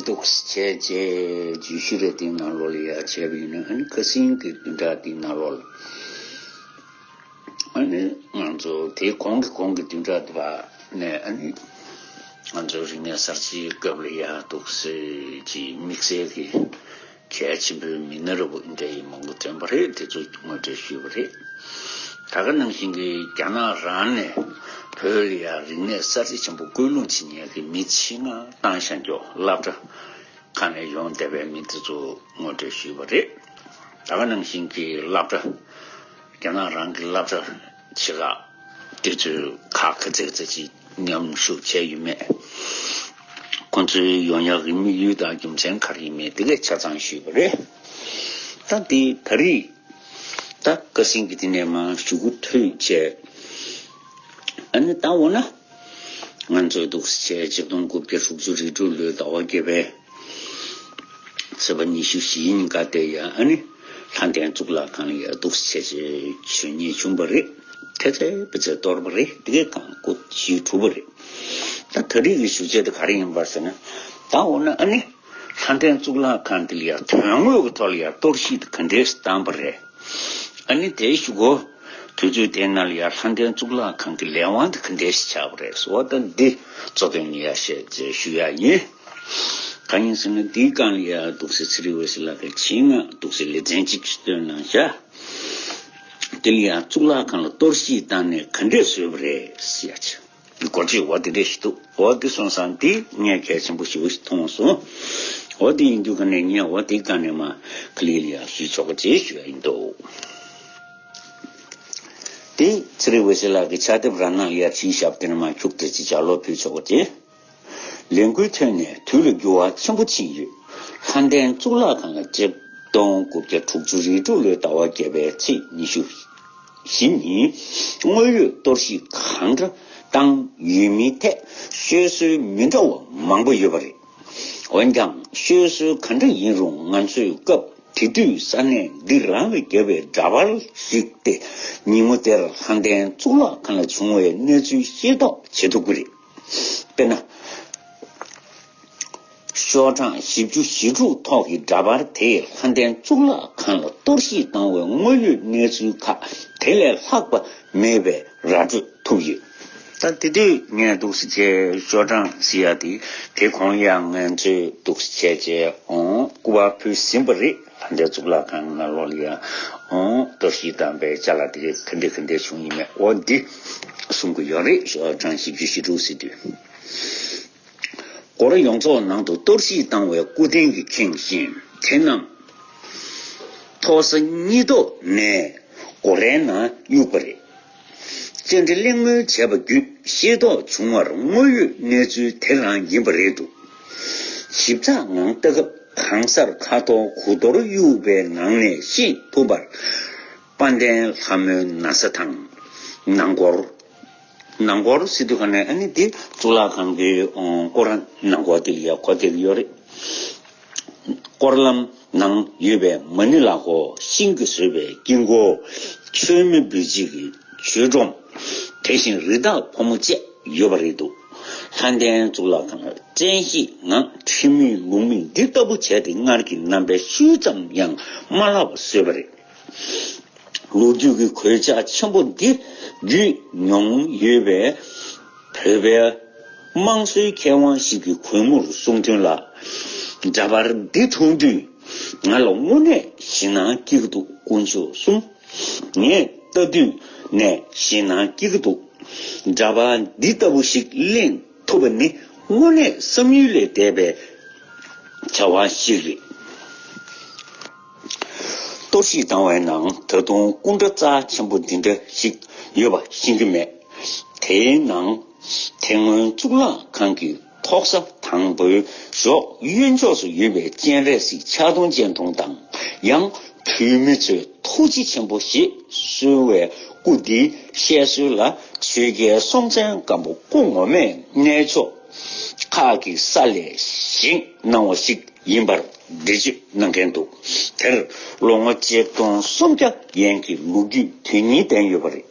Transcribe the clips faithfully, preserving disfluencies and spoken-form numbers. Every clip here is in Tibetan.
འདུག་སེ་བྱས་རྗེས་བརྗོད་གཞི་རེ་དེའི་ནང་ལོགས་ལ་ཡར་བྱས་པ་ཡིན་ན། ཨ་ནི་ཁ་སང་གི་བདུན་ཕྲག་དེའི་ནང་ལོགས་ལ། ཨ་ནི་ང་ཚོ་དེའི་གོང་གི་གོང་གི་བདུན་ཕྲག་དེ་བར་ནས། ཨ་ནི་ང་ཚོའི་རིག་གནས་གསར་བརྗེའི་སྐབས་ལ་ཡར་འདུག་སེ་ཅིག་དམིགས་བསལ་གྱི་གལ་ཆེན་པོའི་མི་སྣ་རེ་བོ་འདྲ་ཡི་མང་པོ་ཐོན་པ་རེད། དེ་ཚོ་ངོ་སྤྲོད་ཞུས་པ་རེད། ད་ག་ནང་བཞིན་གྱི་རྒྱ་ནག་རང་ནས་བོད་ལ་ཡང་རིག་གནས་གསར་བརྗེ་ཆེན་པོ་སྐུལ་སློང་བྱེད་མཁན་གྱི་མི་ཆེད་མངགས་བཏང་བཞག་རྒྱུ་སློབ་གྲྭ་ཁག་ནས་ཡོང་བསྡད་པའི་མི་དེ་ཚོ་ངོ་སྤྲོད་ཞུས་པ་རེད། ད་ག་ནང་བཞིན་གྱི་སློབ་གྲྭ། རྒྱ་ནག་རང་གི་སློབ་གྲྭ་ཆེ་ཁག་དེ་ཚོའི་ཁག་ག་ཚད་ཙམ་ཅིག་མཉམ་ཞུགས་བྱས་ཡོད་མེད། ཁོང་ཚོའི་ཡོང་ཡག་གི་དམིགས་ཡུལ་དང་རྒྱུ་མཚན་ག་རེ་ཡིན་མེད་དེ་གས་ཆ་ཚང་ཞུས་པ་རེད། ད་དེ་ད་རེས་ད་ཁ་སང་གི་དེ་ནས་མར་ཞུ་གུ་ཐོས་བྱས། ཨ་ནི་ད་འོ་ན་ང་ཚོས་འདུག་སེ་བྱས་ཆིག་སྟོང་དགུ་བརྒྱ་དྲུག་ཅུ་རེ་དྲུག་ལོའི་ཟླ་བ་བརྒྱད་པའི་ཚེས་པ་ཉི་ཤུ་བཞི་ཉིན་ཀ་དེ་ཡང་ཨ་ནི་ལྷ་ལྡན་གཙུག་ལག་ཁང་ལ་ཡང་འདུག་སེ་བྱས་བྱས་བྱོན་ཉེས་བྱུང་བ་རེད། དེ་ཚེ་བི་ཚེ་གཏོར་བ་རེད། དེ་གའི་གང་སྐུ་ཞུས་གྲུབ་པ་རེད། ད་ད་རེས་ཀྱི་ཞུ་བྱ་དེ་ག་རེ་ཡིན་པར་ཟེར་ན། ད་འོ་ན་ཨ་ནི་ལྷ་ལྡན་གཙུག་ལག་ཁང་དེ་ལ་ཡང་དོན་དངོས་ཀྱི་ཐོག་ལ་ཡང་གཏོར་བཤིག་དེ་ག་འདྲས་བཏང་པ་རེད། ཨ་ནི་དེའི་གཞུག་གུ་དུས་ཚོད་དེའི་ནང་ལ་ཡང་ལྷ་ལྡན་གཙུག་ལག་ཁང་གི་ལས་དབང་དེ་ག་འདྲས་ཤིག་ཆགས་པ་རེད། འོ་ད་འདི་གཙོ་དོན་ཡར་བཤད་ཅེས་ཞུ་ཡ་ཡིན། གང་ཡིན་ཟེར་ན་འདིའི་སྒང་ལ་ཡང་འདུག་སེ་ཚེ་རིང་འོད་ཟེར་ལགས་ཀྱིས་ཆེད་མངགས་འདུག་སེ་ལེ་ཚན་གཅིག་བཏོན་གནང་བཞག་དེ་ལ་ཡང་གཙུག་ལག་ཁང་ལ་གཏོར་བཤིག་བཏང་ནས་ག་འདྲས་བཟོས་པ་རེད་ཟེར་ཡ་ཆེ། འགོ་ཁྲིད་འོ་དེ་འདྲས་ཞིག་འདུག་འོ་དེ་སོང་ཙང་དེ་ངས་གལ་ཆེན་པོ་ཞེ་པོ་ཞིག་མཐོང་སོང་། འོ་དེ་ཡིན་དུས་ཀ་ནས་ངས་འོ་དེ་ག་ནས་མར་ཁ་ལི་ལ་ཡང་ཞུས་ཆོག་གི་ཅེས་ཞུ་ཡ་ཡིན་འདུག་དེ་ཚེ་རིང་འོད་ཟེར་ལགས་ཀྱིས་ཕྱག་དེབ་རང་ནང་ལ་ཡར་བྲིས་བཞག་པ་དེ་ནས་མར་ཁྱུག་ཙམ་ཅིག་ལྗགས་ཀློག་ཕུལ་ཆོག་གི་ཅེས། ལས་འགུལ་ཐོན་ནས་དུས་ལ་འགྱུར་བ་ཆེན་པོ་ཕྱིན་ཡོད། ལྷ་ལྡན་གཙུག་ལག་ཁང་ལ་ཆིག་སྟོང་དགུ་བརྒྱ་དྲུག་ཅུ་རེ་དྲུག་ལོའི་ཟླ་བ་བརྒྱད་པའི་ཚེས་ཉི་ཤུ་བཞི་ཉིན་དངོས་ཡོད་གཏོར་བཤིག་གང་འདྲ་བཏང་ཡོད་མིན་ཐད་ཤོད་སྲོལ་མི་འདྲ་བ་མང་པོ་ཡོད་པ་རེད། འོན་ཀྱང་ཤོད་སྲོལ་ག་འདྲ་ཡིན་རུང་ང་ཚོའི་སྐབས་དེ་དུས་ས་གནས་འདི་རང་ལ་བརྒལ་བའི་འདྲ་པར་ཞིག་སྟེ། ཉིན་མོ་དེར་ལྷ་ལྡན་གཙུག་ལག་ཁང་ལ་བྱུང་བའི་གནས་ཚུལ་ཤེས་རྟོགས་བྱེད་ཐུབ་ཀྱི་རེད། དཔེར་ན། ཤོག་གྲངས་བཞི་བཅུ་ཞེ་དྲུག་ཐོག་གི་འདྲ་པར་དེས་ལྷ་ལྡན་གཙུག་ལག་ཁང་ལ་གཏོར་བཤིག་བཏང་བའི་དངོས་ཡོད་གནས་ཚུལ་ཁག་དེ་ལས་ལྷག་པ་མེད་པའི་ར་སྤྲོད་ཐུབ་ཡོད། ད་དེ་དུས་ངས་འདུག་སེ་བྱས་ཤོག་གྲངས་ཟེར་ཡ་དེ་དེ་གོང་ཡང་ང་ཚོས་འདུག་སེ་བྱས་བྱས་འོང་སྐུ་པར་ཕུལ་ཟིན་པ་རེད། ལྷ་ལྡན་གཙུག་ལག་ཁང་ནང་ལོགས་ལ་ཡང་འོང་གཏོར་བཤིག་བཏང་པའི་ཅ་ལག་དེ་ག་འདྲ་ག་འདྲ་བྱུང་ཡིན་མེད་འོ་འདི་གསུང་གི་ཡོད་རེད། ཤོག་གྲངས་བཞི་བཅུ་ཞེ་དྲུག་ཟེར་དུས། སྐོར་ཡོངས་རྫོགས་ནང་དུ་གཏོར་བཤིག་བཏང་བའི་སྐུ་རྟེན་གྱིས་ཁེངས་ཤིང་དེ་རྣམས་མཐོ་ས་གཉིས་ཐོག་ནས་སྒོ་རའི་ནང་གཡུགས་པ་རེད། བཅར་འདྲི་གླེང་མོལ་བྱས་པ་བརྒྱུད་ཤེས་རྟོགས་བྱུང་བར་དངོས་ཡོད་གནས་ཚུལ་དེ་རང་ཡིན་པ་རེད་འདུག་ཞིབ་ཚགས་ངང་ལྟ་སྐབས་གང་སར་ཁ་དོག་གུ་དོར་གཡུགས་པའི་ནང་ནས་ཤེས་ཐུབ་པར། དཔལ་ལྡན་ལྷ་མོའི་ན་བཟའ་དང་། ནང་སྐོར། ནང་སྐོར་ཟེར་དུས་ག་ནས་ཨ་ནི་འདི་གཙུག་ལག་ཁང་གི་སྐོར་ར་ནང་སྐོར་དེ་ལ་ཡ་གོ་བསྡད་ཀྱི་ཡོད་རེད། སྐོར་ལམ་ནང་ཡོད་པའི་མ་ཎི་ལག་འཁོར། ཤིང་གིས་བཟོས་པའི་དཀྱིལ་འཁོར། མཆོད་མེ་འབུལ་བྱེད་ཀྱི་མཆོད་སྒྲོམ། དེ་བཞིན་རི་དྭགས་ཕོ་མོ་བཅས་ཡོད་པ་རེད་འདུག་ལྷ་ལྡན་གཙུག་ལག་ཁང་ལ་བཙན་ཤེད་ངང་ཁྲིམས་མེད་ལུགས་མེད་འདི་ལྟ་བུ་བྱས་ཏེ་སྔར་གྱི་རྣམ་པའི་ཤུལ་ཙམ་ཡང་མ་བརླག་པ་བཟོས་པ་རེད། ལོ་རྒྱུས་ཀྱི་གོད་ཆག་ཆེན་པོ་འདི་བརྒྱུད་མྱོང་ཡོད་པའི་བོད་པའི་དམངས་སྲོལ་མཁས་དབང་ཞིག་གིས་གུས་མོར་གསུངས་དོན་ལ། འདྲ་པར་འདི་མཐོང་དུས་ང་ལ་དངོས་གནས་ཞེད་སྣང་སྐྱེ་གི་འདུག་དཀོན་མཆོག་གསུམ། ངས་ལྟ་དུས་ནས་ཞེད་སྣང་སྐྱེ་གི་འདུག་འདྲ་པར་འདི་ལྟ་བུ་ཞིག་གླེང་ཐུབ་པ་ནི་དངོས་གནས་བསམ་ཡུལ་ལས་འདས་པའི་བྱ་བ་ཞིག་རེད། གཏོར་བཤིག་བཏང་བའི་ནང་ད་དུང་སྐུ་འདྲ་རྩ་ཆེན་པོ་འདི་འདྲ་ཞིག་ཡོད་པ་ཤེས་ཀྱི་མེད། དེའི་ནང་དེ་སྔོན་གཙུག་ལག་ཁང་གི་ཐོག་ས་དང་པོའི་གཞོགས་གཡོན་ཕྱོགས་སུ་ཡོད་པའི་སྤྱན་རས་གཟིགས་ཕྱག་སྟོང་སྤྱན་སྟོང་དང་ཡང་བོད་མི་ཚོས་ཐུགས་རྗེ་ཆེན་པོ་ཞེས་གསོལ་བའི་སྐུ་འདིའི་བཤད་སྲོལ་ལ་ཆོས་རྒྱལ་སྲོང་བཙན་སྒམ་པོ་སྐུ་ངོ་མས་གནས་མཆོག་ཁག་གི་ས་ལས་བཞེངས་གནང་བ་ཞིག་ཡིན་པར་འགྲེལ་བརྗོད་གནང་མཁན་འདུག་དེར་ལོ་ངོ་གཅིག་སྟོང་སུམ་བརྒྱ་ཡན་གྱི་ལོ་རྒྱུས་དོན་སྙིང་ལྡན་ཡོད་པ་རེད།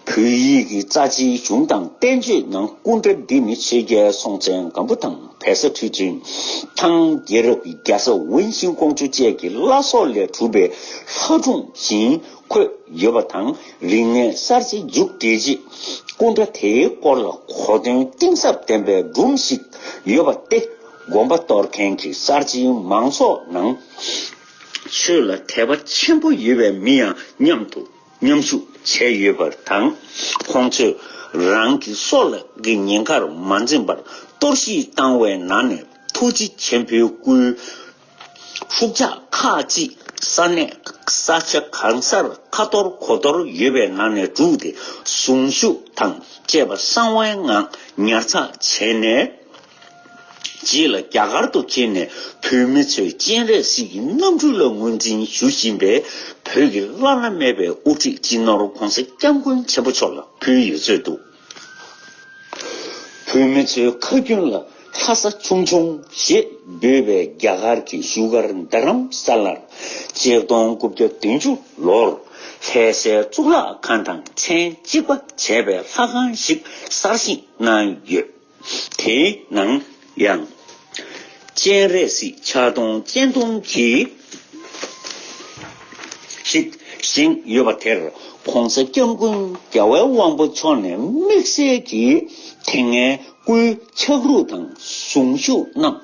བོད་ཡིག་གི་རྩ་ཆེའི་གཞུང་དང་བསྟན་བཅོས་ནང་སྐུ་འདྲ་འདི་ནི་ཆོས་རྒྱལ་སྲོང་བཙན་སྒམ་པོ་དང་བལ་བཟའ་ཁྲི་བཙུན། ཐང་རྒྱལ་རབས་ཀྱི་རྒྱལ་ས་ཝུན་ཤིང་ཀོང་ཇོ་བཅས་ཀྱི་བླ་སྲོག་ལས་གྲུབ་པའི་ལྷ་སྒྲུང་བཞིན་འཁོད་ཡོད་པ་དང་། རིག་གནས་གསར་བརྗེ་མཇུག་བསྒྲིལ་རྗེས་སྐུ་འདྲ་དེའི་སྐོར་ལ་གོ་དོན་གཏིང་ཟབ་ལྡན་པའི་སྒྲུང་ཞིག་ཡོད་པ་སྟེ། དགོན་པ་གཏོར་མཁན་གྱི་གསར་བརྗེའི་མང་ཚོགས་ནང་ཆོས་ལ་དད་པ་ཆེན་པོ་ཡོད་པའི་མི་ཡང་མཉམ་དུ་མཉམ་ཞུགས་བྱས་ཡོད་པ་དང་། ཁོང་ཚོས་རང་གི་སྲོག་ལ་གི་ཉེན་ཁར་མ་འཛེམས་པར་གཏོར་བཤིག་བཏང་བའི་ནང་ནས་ཐུགས་རྗེ་ཆེན་པོའི་སྐུའི་ཧྲུག་ཆག་ཁག་ཅིག་ས་གནས་ས་ཆ་གང་སར་ཁ་གཏོར་གོ་གཏོར་ཡོད་པའི་ནང་ནས་བསྒྲུགས་ཏེ། གཟུངས་གཞུག་དང་བཅས་པ་གསང་བའི་ངང་ཉར་ཚགས་བྱས་ནས། རྗེས་ལ་རྒྱ་གར་དུ་ཁྱེར་ནས་བོད་མི་ཚོས་སྤྱན་རས་གཟིགས་ཀྱི་རྣམ་སྤྲུལ་ལ་ངོས་འཛིན་ཞུ་བཞིན་པའི་བོད་ཀྱི་བླ་ན་མེད་པའི་དབུ་ཁྲིད་སྤྱི་ནོར་༧གོང་ས་༧སྐྱབས་མགོན་ཆེན་པོ་མཆོག་ལ་ཕུལ་ཡོད་ཚོད་འདུག་བོད་མི་ཚོའི་ཁ་རྒྱུན་ལ་ལྷ་ས་ཆུང་ཆུང་ཞེས་འབོད་པའི་རྒྱ་གར་གྱི་བཞུགས་སྒར་རྡ་རམ་ས་ལར་ཆིག་སྟོང་དགུ་བརྒྱ་བདུན་ཅུ་ལོར་ལྷ་སའི་གཙུག་ལག་ཁང་དང་མཚན་གཅིག་པ་བྱས་པའི་ལྷ་ཁང་ཞིག་གསར་བཞེངས་གནང་ཡོད། དེའི་ནང་ཡང་སྤྱན་རས་གཟིགས་ཕྱག་སྟོང་སྤྱན་སྟོང་གི་ཞིག་བཞེངས་ཡོད་པ་དེར། ༧གོང་ས་༧སྐྱབས་མགོན་རྒྱལ་བའི་དབང་པོ་མཆོག་ནས་དམིགས་བསལ་གྱིས་དེ་སྔའི་སྐུའི་ཕྱག་རུ་དང་གཟུངས་གཞུག་རྣམས་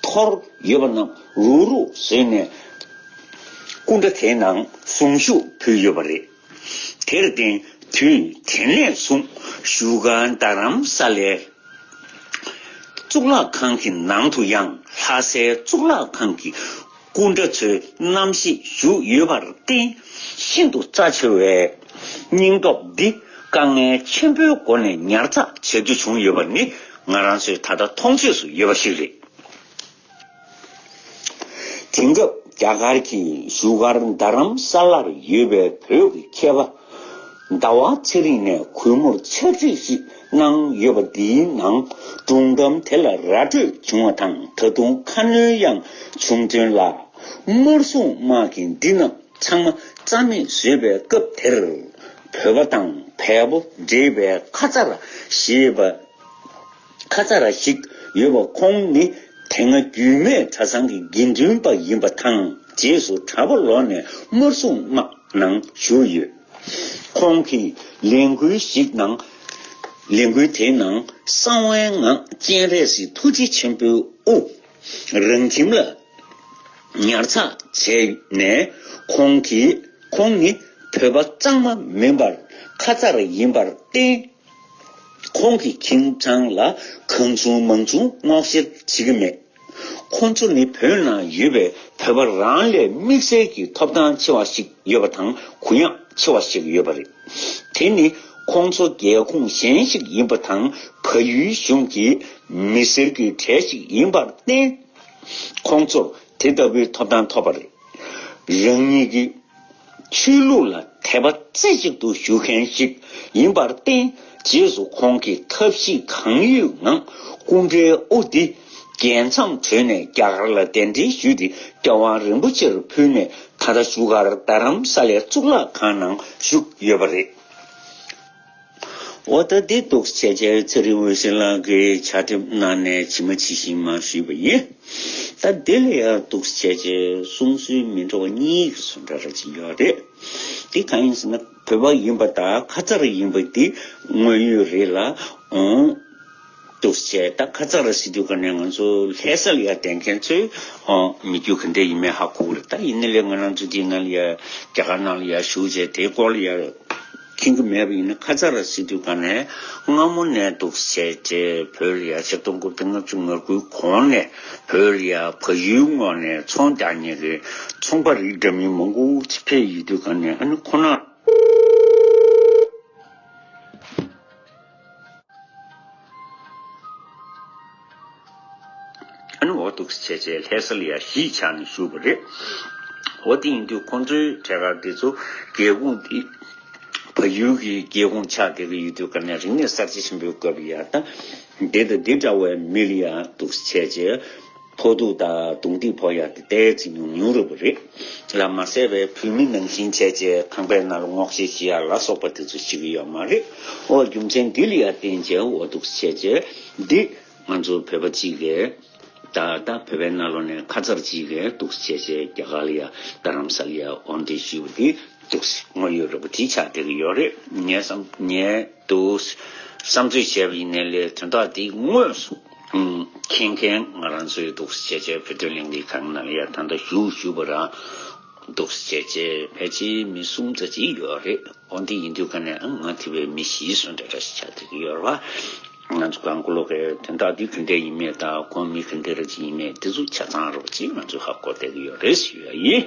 འཐོར་ཡོད་པ་རྣམས་རུག་རུག་བཟོས་ནས། སྐུ་འདྲ་དེའི་ནང་གཟུངས་གཞུག་ཕུལ་ཡོད་པ་རེད། དེར་བརྟེན་དུས་དེ་ནས་བཟུང་བཞུགས་སྒར་རྡ་རམ་ས་ལའི་གཙུག་ལག་ཁང་གི་ནང་དུ་ཡང་ལྷ་སའི་གཙུག་ལག་ཁང་གི་སྐུ་འདྲ་ཚོའི་རྣམ་ཤེས་བཞུགས་ཡོད་པར་བརྟེན། ཤིན་ཏུ་རྩ་ཆེ་བའི་སྙིང་སྟོབས་འདི་དཀའ་ངལ་ཆེན་པོའི་སྒོ་ནས་ཉར་ཚགས་བྱ་རྒྱུ་བྱུང་ཡོད་པ་ནི་ང་རང་ཚོའི་ད་ལྟ་མཐོང་ཆོས་སུ་ཡོད་པ་ཞིག་རེད། དེང་སྐབས་རྒྱ་གར་གྱི་བཞུགས་སྒར་རྡ་རམ་ས་ལར་ཡོད་པའི་བོད་ཀྱི་མཁས་པ་ཟླ་བ་ཚེ་རིང་ནས་གུས་མོར་ཕྱག་བྲིས་ཤིག་གནང་ཡོད་པ་འདིའི་ནང་སྒྲུང་གཏམ་དེ་ལ་ར་སྤྲོད་བྱུང་བ་དང་། ད་དུང་ཁ་སྣོན་ཡང་བྱུང་དོན་ལ། དམར་སྲུང་དམག་གིས་འདི་རྣམས་ཚང་མ་རྩ་མེད་བཟོས་པའི་སྐབས་དེར། བོད་པ་དང་བལ་པོ་འདྲེས་པའི་ཁ་ཙ་ར་ཞེས་པ། ཁ་ཙ་ར་ཞིག་ཡོད་པ། ཁོང་ནི་དེ་སྔ་རྒྱུད་སྨད་གྲྭ་ཚང་གི་དགེ་འདུན་པ་ཡིན་པ་དང་། རྗེས་སུ་གྲྭ་པ་ལོག་ནས་དམར་སྲུང་དམག་ནང་ཞུགས་ཡོད། ཁོང་གིས་ལས་འགུལ་ཞིག་ནང་། ལས་འགུལ་དེའི་ནང་གསང་བའི་ངང་སྤྱན་རས་གཟིགས་ཐུགས་རྗེ་ཆེན་པོའི་དབུ་རང་ཁྱིམ་ལ་ཉར་ཚགས་བྱས་ནས། ཁོང་གིས་ཁོང་ནི་བོད་པ་གཙང་མ་མིན་པར་ཁ་ཙ་ར་ཡིན་པར་བརྟེན། ཁོང་གི་ཁྱིམ་ཚང་ལ་གང་བྱུང་མང་བྱུང་སྔོག་བཤེར་བྱེད་ཀྱི་མེད། ཁོང་ཚོ་ནི་བོད་ནང་ཡོད་པའི་བོད་པ་རང་ལས་དམིགས་བསལ་གྱི་ཐོབ་ཐང་ཆེ་བ་ཞིག་ཡོད་པ་དང་། གུ་ཡངས་ཆེ་བ་ཞིག་ཡོད་པ་རེད། དེ་ནི་ཁོང་ཚོ་རྒྱལ་ཁོངས་གཞན་ཞིག་ཡིན་པ་དང་། བལ་ཡུལ་གཞུང་གི་མི་སེར་གྱི་གྲས་ཤིག་ཡིན་པར་བརྟེན། ཁོང་ཚོར་དེ་ལྟ་བུའི་ཐོབ་ཐང་ཐོབ་པ་རེད། རང་ཉིད་ཀྱི་ཆོས་ལུགས་ལ་དད་པ་རྩེ་གཅིག་ཏུ་ཞུ་མཁན་ཞིག་ཡིན་པར་བརྟེན། རྗེས་སུ་ཁོང་གིས་ཐབས་ཤེས་གང་ཡོད་ངང་སྐུ་འདྲའི་དབུ་འདི་རྒྱལ་མཚམས་བརྒྱུད་ནས་རྒྱ་གར་ལ་གདན་འདྲེན་ཞུས་ཏེ། རྒྱལ་དབང་རིན་པོ་ཆེར་ཕུལ་ནས། ད་ལྟ་བཞུགས་སྒར་རྡ་རམ་ས་ལའི་གཙུག་ལག་ཁང་ནང་བཞུགས་ཡོད་པ་རེད། འོ། ད་འདི་འདུག་སེ་བྱས་བྱས་ཚེ་རིང་འོད་ཟེར་ལགས་ཀྱིས་ཕྱག་དེབ་གནང་ནས་ཇི་མ་ཇི་བཞིན་མར་ཞུས་པ་ཡིན། ད་འདི་ལ་ཡང་འདུག་སེ་བྱས་བྱས་གསུང་སྲོལ་མི་འདྲ་བ་གཉིས་ཀྱི་བཟོ་འདྲ་ར་ཅིག་ཡོད་རེད། འདི་གང་ཡིན་ཟེར་ན། བོད་པ་ཡིན་པ་དང་ཁ་ཙ་ར་ཡིན་པ་འདི་དངོས་ཡོད་རེད་ལ། འོང་། འདུག་སེ་བྱས་ད་ཁ་ཙ་ར་ཟེར་དུས་ག་ནས་ང་ཚོ་ལྷ་ས་ལ་ཡ་བསྡད་མཁན་ཚོས། ཨོ། མི་རྒྱུ་ག་འདྲ་ཡིན་མིན་ཧ་གོ་གི་རེད། ད་ཡིན་ནའི་ལས་ང་རང་ཚོ་འདི་ནང་ལ་ཡ། རྒྱ་གར་ནང་ལ་ཡ་བཞུགས་བྱས་དེའི་སྐོར་ལ་ཡ་མཁྱེན་གྱི་མེད་པ་ཡིན་ན། ཁ་ཙ་ར་ཟེར་དུས་ག་ནས་སྔ་མོ་ནས་འདུག་སེ་བྱས་བྱས་བོད་ལ་ཡ་ཆིག་སྟོང་དགུ་བརྒྱ་ལྔ་བཅུ་ང་དགུའི་གོང་ནས་བོད་ལ་ཡ་བལ་ཡུལ་ངོས་ནས་ཚོང་རྒྱག་མཁན་གྱི་ཚོང་པ་རིགས་འདྲ་མིན་མང་པོ་ཅིག་ཕེབས་ཡོད་དུས་ག་ནས། ཨ་ནི་ཁོ་ན། ཨ་ནི་འོ་འདུག་སེ་བྱས་བྱས་ལྷ་ས་ལ་ཡ་གཞིས་ཆགས་ནས་བཞུགས་པ་རེད། འོ་དེ་ཡིན་དུས་ཁོང་ཚོའི་གྲས་ཀ་དེ་ཚོ་རྒྱལ་ཁོངས་དེ། བལ་ཡུལ་གྱི་རྒྱལ་ཁོངས་ཆགས་བསྡད་ཀྱི་ཡོད་དུས་ག་ནས་རིག་གནས་གསར་བརྗེ་ཆེན་པོའི་སྐབས་ལ་ཡ། ད་འདི་དང་འདི་འདྲ་བའི་མི་ལ་ཡ་འདུག་སེ་བྱས་བྱས། ཕོག་ཐུག་དང་རྡུང་རྡེག་ཕོག་ཡག་དེ་ཏོག་ཙམ་ཉུང་ཉུང་རེད་པ་རེད། ལ་མ་ཟད་པའི་བོད་མི་ནང་བཞིན་བྱས་བྱས་ཁང་པའི་ནང་ལ་སྔོག་བཤེར་བྱེད་ཡག་ལ་སོགས་པ་དེ་ཚོ་བྱེད་ཀྱི་ཡོད་མ་རེད། ཨོ་རྒྱུ་མཚན་འདི་ལ་ཡ་བརྟེན་བྱས་ཨོ་འདུག་སེ་བྱས་བྱས་འདི་ང་ཚོ་བོད་པ་གཅིག་གིས་ད་ད་བོད་པའི་ནང་ལོགས་ནས་ཁ་ཚར་གཅིག་གིས་འདུག་སེ་བྱས་བྱས་རྒྱ་གར་ལ་ཡ་རྡ་རམ་ས་ལ་ཡ་འོང་དེ་ཞུས་པ་དེ་འདུག་སེ་དངོས་ཡོད་རེད་པ་དེ་ཆགས་བསྡད་ཀྱི་ཡོད་རེད། ངས་བསམ་ངས་འདུག་བསམ་ཚོད་བྱས་པ་ཡིན་ནའི་ལས་དོན་དག་འདི་དངོས་སུ་མཁྱེན་མཁན་ང་རང་ཚོའི་འདུག་སེ་བྱས་བྱས་བོད་དོན་གླེང་སྟེགས་ཁང་ནང་ལ་ཡ་ད་ལྟ་བཞུགས་བཞུགས་པ་རང་འདུག་སེ་བྱས་བྱས་ཕལ་ཆེར་མི་གསུམ་ཙམ་ཅིག་ཡོད་རེད། འོ་འདི་ཡིན་དུས་ཀ་ནས་ཨ་ང་དེ་བས་མི་བཞི་སུ་འདྲ་འདྲ་ཞིག་ཆགས་བསྡད་ཀྱི་ཡོད་རེད་བ། ང་ཚོ་གང་ག་ལོག་གི་དོན་དག་འདི་ག་འདྲ་ཡིན་མེད་དང་ཁོང་མི་ག་འདྲ་ར་ཅིག་ཡིན་མེད་འདི་ཚོ་ཆ་ཚང་རོགས་ཅིག་ང་ཚོས་ཧ་གོ་བསྡད་ཀྱི་ཡོད་རེད་ཞུ་ཡ་ཡིན།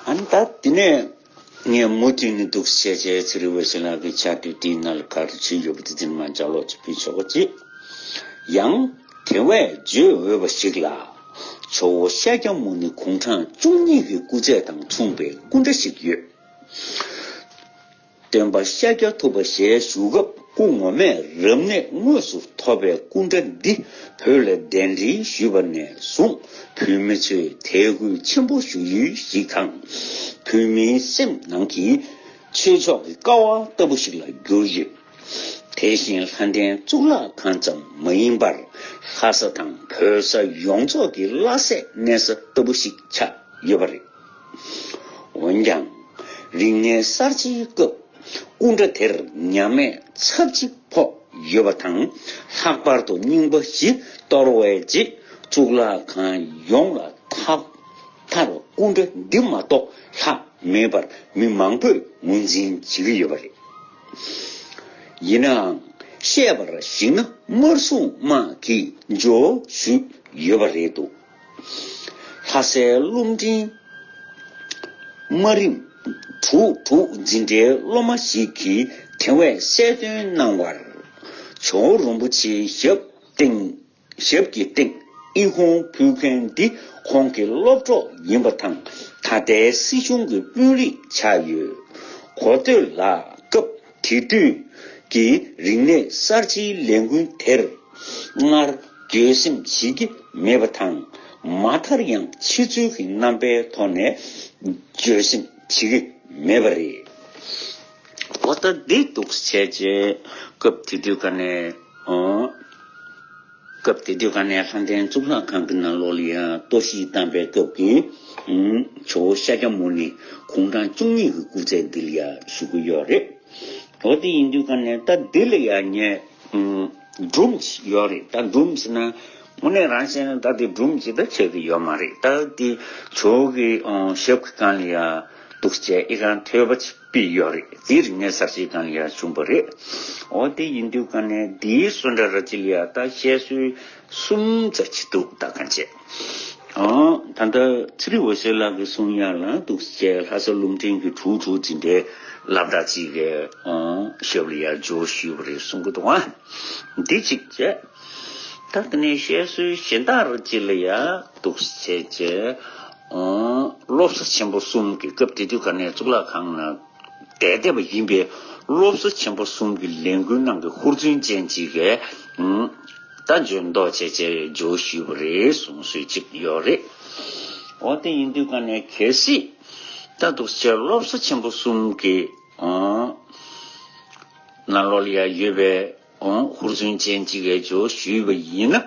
ཨ་ནི་ད་འདི་ནས་ངས་མུ་མཐུད་ནས་འདུག་སེ་བྱས་བྱས་ཚེ་རིང་འོད་ཟེར་ལགས་ཀྱི་ཕྱག་དེབ་འདིའི་ནང་ལ་ག་རེ་བྲིས་ཡོད་པ་དེ་འདི་ནས་མར་ལྗགས་ཀློག་ཅིག་ཕུལ་ཆོག་གོ་ཅིག་ཡང་དེ་བས་བརྗོད་འོས་པ་ཞིག་ལ། ཇོ་བོ་ཤཱཀྱ་མུ་ནི་དགུང་གྲངས་བཅུ་གཉིས་ཀྱི་སྐུ་ཚད་དང་མཚུངས་པའི་སྐུ་འདྲ་ཞིག་ཡོད། སྟོན་པ་ཤཱཀྱ་ཐུབ་པ་ཞལ་བཞུགས་སྐབས་སྐུ་ངོ་མས་རབ་གནས་དངོས་སུ་ཐོབ་པའི་སྐུ་འདྲ་འདི་བོད་ལ་གདན་འདྲེན་ཞུས་པ་ནས་བཟུང་བོད་མི་ཚོས་དད་གུས་ཆེན་པོ་ཞུ་ཡུལ་ཞིག་དང་། བོད་མིའི་སེམས་ནང་གི་ཆོས་ཕྱོགས་ཀྱི་ཀ་བ་ལྟ་བུ་ཞིག་ལ་གྱུར་ཡོད། དེ་བཞིན་ལྷ་ལྡན་གཙུག་ལག་ཁང་ཙམ་མ་ཡིན་པར་ལྷ་ས་དང་བོད་ས་ཡོངས་རྫོགས་ཀྱི་བླ་སྲས་གནས་ས་ལྟ་བུ་ཞིག་ཆགས་ཡོད་པ་རེད། འོན་ཀྱང་། རིག་གནས་གསར་བརྗེའི་སྐབས་སྐུ་འདྲ་དེར་ཉམས་དམས་ཚབས་ཆེ་ཕོག་ཡོད་པ་དང་། ལྷག་པར་དུ་རྙིང་པ་བཞི་གཏོར་བའི་རྗེས་གཙུག་ལག་ཁང་ཡོངས་ལ་ཐག་མཐར་སྐུ་འདྲ་འདི་མ་གཏོགས་ལྷག་མེད་པར་མི་མང་པོས་ངོས་འཛིན་བྱེད་ཀྱི་ཡོད་པ་རེད། ཡིན་ནའང་བཤད་པར་གཞིགས་ན་དམར་སྲུང་དམག་གིས་འཇོག་ཞུས་ཡོད་པ་རེད་འདུག་ལྷ་སའི་སློབ་འབྲིང་དམའ་རིམ་དྲུག་དྲུག་འཛིན་གྲྭའི་སློབ་མ་ཞིག་གིས་དེ་བས་གསལ་སྟོན་གནང་བར། ཇོ་བོ་རིན་པོ་ཆེའི་ཞབས་སྟེང་ཞབས་ཀྱི་སྟེང་ཨི་ཁུང་ཕུལ་མཁན་འདི་ཁོང་གི་སློབ་གྲོགས་ཡིན་པ་དང་། ད་ལྟའི་སྲིད་གཞུང་གི་དཔོན་རིགས་ཆགས་ཡོད། གོ་ཐོས་ལ་སྐབས་དེ་དུས་ཀྱི་རིག་གནས་གསར་བརྗེའི་ལས་འགུལ་དེར་སྔར་འགྱོད་སེམས་བྱེད་ཀྱི་མེད་པ་དང་། མ་མཐར་ཡང་ཕྱི་ཚུལ་གྱི་རྣམ་པའི་ཐོག་ནས་འགྱོད་སེམས་བྱེད་ཀྱི་མེད་པ་རེད། འོ་ད་འདི་འདུག་བྱས་རྗེས་སྐབས་དེ་དུས་ཀ་ནས་ཨོ། སྐབས་དེ་དུས་ཀ་ནས་ལྷ་ལྡན་གཙུག་ལག་ཁང་གི་ནང་ལོགས་ལ་ཡང་གཏོར་བཤིག་བཏང་པའི་སྐབས་ཀྱི་ཨུམ་ཇོ་བོ་ཤཱཀྱ་མུ་ནི་དགུང་གྲངས་བཅུ་གཉིས་ཀྱི་སྐུ་ཚད་འདི་ལ་ཡང་བཞུགས་ཀྱི་ཡོད་རེད། འོ་དེ་ཡིན་དུས་ཀ་ནས་ད་འདི་ལ་ཡང་ངས་ཨུམ་སྒྲུང་ཞིག་ཡོད་རེད། ད་སྒྲུང་ཟེར་ན་དངོས་གནས་རང་བཤད་ན་ད་དེ་སྒྲུང་ཅིག་ད་ཆགས་ཀྱི་ཡོད་མ་རེད། ད་དེ་ཇོ་བོ་གི་ཨོ་ཞབས་ཀྱི་སྒང་ལ་ཡང་འདུག་བྱས་ཨི་ཁང་ཐོས་པ་ཅིག་པི་ཡོད་རེད། དེ་རིག་གནས་གསར་བརྗེའི་སྒང་ལ་ཡང་བྱུང་བ་རེད། འོ་དེ་ཡིན་དུས་ཀ་ནས་དེའི་སོ་འདྲ་ར་ཅིག་ལ་ཡང་ད་བཤད་སྲོལ་གསུམ་ཙམ་ཅིག་འདུག་ད་གང་བྱས། ཨོ་ད་ལྟ་ཚེ་རིང་འོད་ཟེར་ལགས་ཀྱིས་གསུང་ཡག་ལ་འདུག་བྱས་ལྷ་ས་སློབ་འབྲིང་གི་དྲུག་དྲུག་འཛིན་གྲྭའི་སློབ་གྲྭ་གཅིག་གི་ཨོ་ཞབས་ལ་ཡང་འཇོག་ཞུས་པ་རེད་གསུང་གི་འདུག་ཨ། འདི་གཅིག་བྱས། ད་དེ་ནས་བཤད་སྲོལ་གཞན་དག་རུ་གཅིག་ལ་ཡ་འདུག་བྱས་བྱས། ཨོ་སློབ་གསོ་ཆེན་པོ་གསུམ་གྱི་སྐབས་དེ་དུས་ཀ་ནས་གཙུག་ལག་ཁང་ནང་བསྡད་བསྡད་པ་ཡིན་པས་སློབ་གསོ་ཆེན་པོ་གསུམ་གྱི་ལས་འགུལ་ནང་གི་ཧུར་བརྩོན་ཅན་གཅིག་གིས་ཨུམ་ད་འཇོན་མདོག་བྱས་བྱས་འཇོག་ཞུས་པ་རེད་གསུང་སྲོལ་གཅིག་ཡོད་རེད། འོ་དེ་ཡིན་དུས་ཀ་ནས་གལ་སྲིད་ད་འདུག་བྱས་སློབ་གསོ་ཆེན་པོ་གསུམ་གྱི་ཨོ་ནང་ལོགས་ལ་ཡ་ཡོད་པའི་ཨོ་ཧུར་བརྩོན་ཅན་གཅིག་གིས་འཇོག་ཞུས་པ་ཡིན་ན།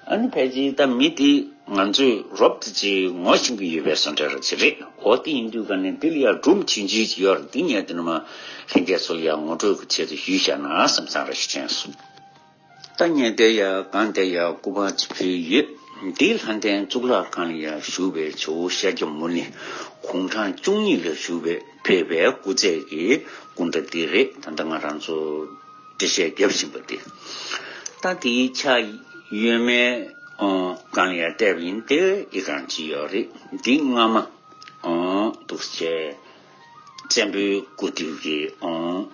ཨ་ནི་ཕལ་ཆེར་ད་མི་དེ་ང་ཚོས་རོབ་ཙམ་ཅིག་ངོ་ཤེས་ཀྱི་ཡོད་པའི་བཟོ་འདྲ་ར་ཅིག་རེད། འོ་དེ་ཡིན་དུས་ཀ་ནས་འདི་ལ་ཡང་སྒྲུང་ཆུང་ཆུང་ཅིག་ཡོད་རེད། འདི་ངས་འདི་ནས་མར་ལྷན་རྒྱས་ཚོ་ལ་ཡང་ངོ་སྤྲོད་ཀྱི་ཆེད་དུ་ཞུས་བཞག་ན་བསམ་བསམ་ར་ཞིག་དྲན་སོང་། ད་ངས་དེ་ཡང་གང་དེ་ཡང་སྐུ་པར་ཅིག་ཕུལ་ཡོད། འདི་ལྷ་ལྡན་གཙུག་ལག་ཁང་ལ་ཡང་བཞུགས་པའི་ཇོ་བོ་ཤཱཀྱ་མུ་ནི་དགུང་གྲངས་བཅུ་གཉིས་ལ་བཞུགས་པའི་ཕེབས་པའི་སྐུ་ཚད་ཀྱི་སྐུ་འདྲ་འདི་རེད། ད་ལྟ་ང་རང་ཚོ་འགྲེལ་བཤད་བརྒྱབ་བཞིན་པ་དེ། ད་དེའི་ཕྱག་གཡོན་མའི་ཨོ་སྒང་ལ་ཡང་བལྟས་པ་ཡིན་ཏེ་ཨི་ཁང་ཅིག་ཡོད་རེད། འདི་སྔ་མ་ཨོ་འདུག་སེ་བཙན་པོའི་སྐུ་དུས་ཀྱི་ཨོ་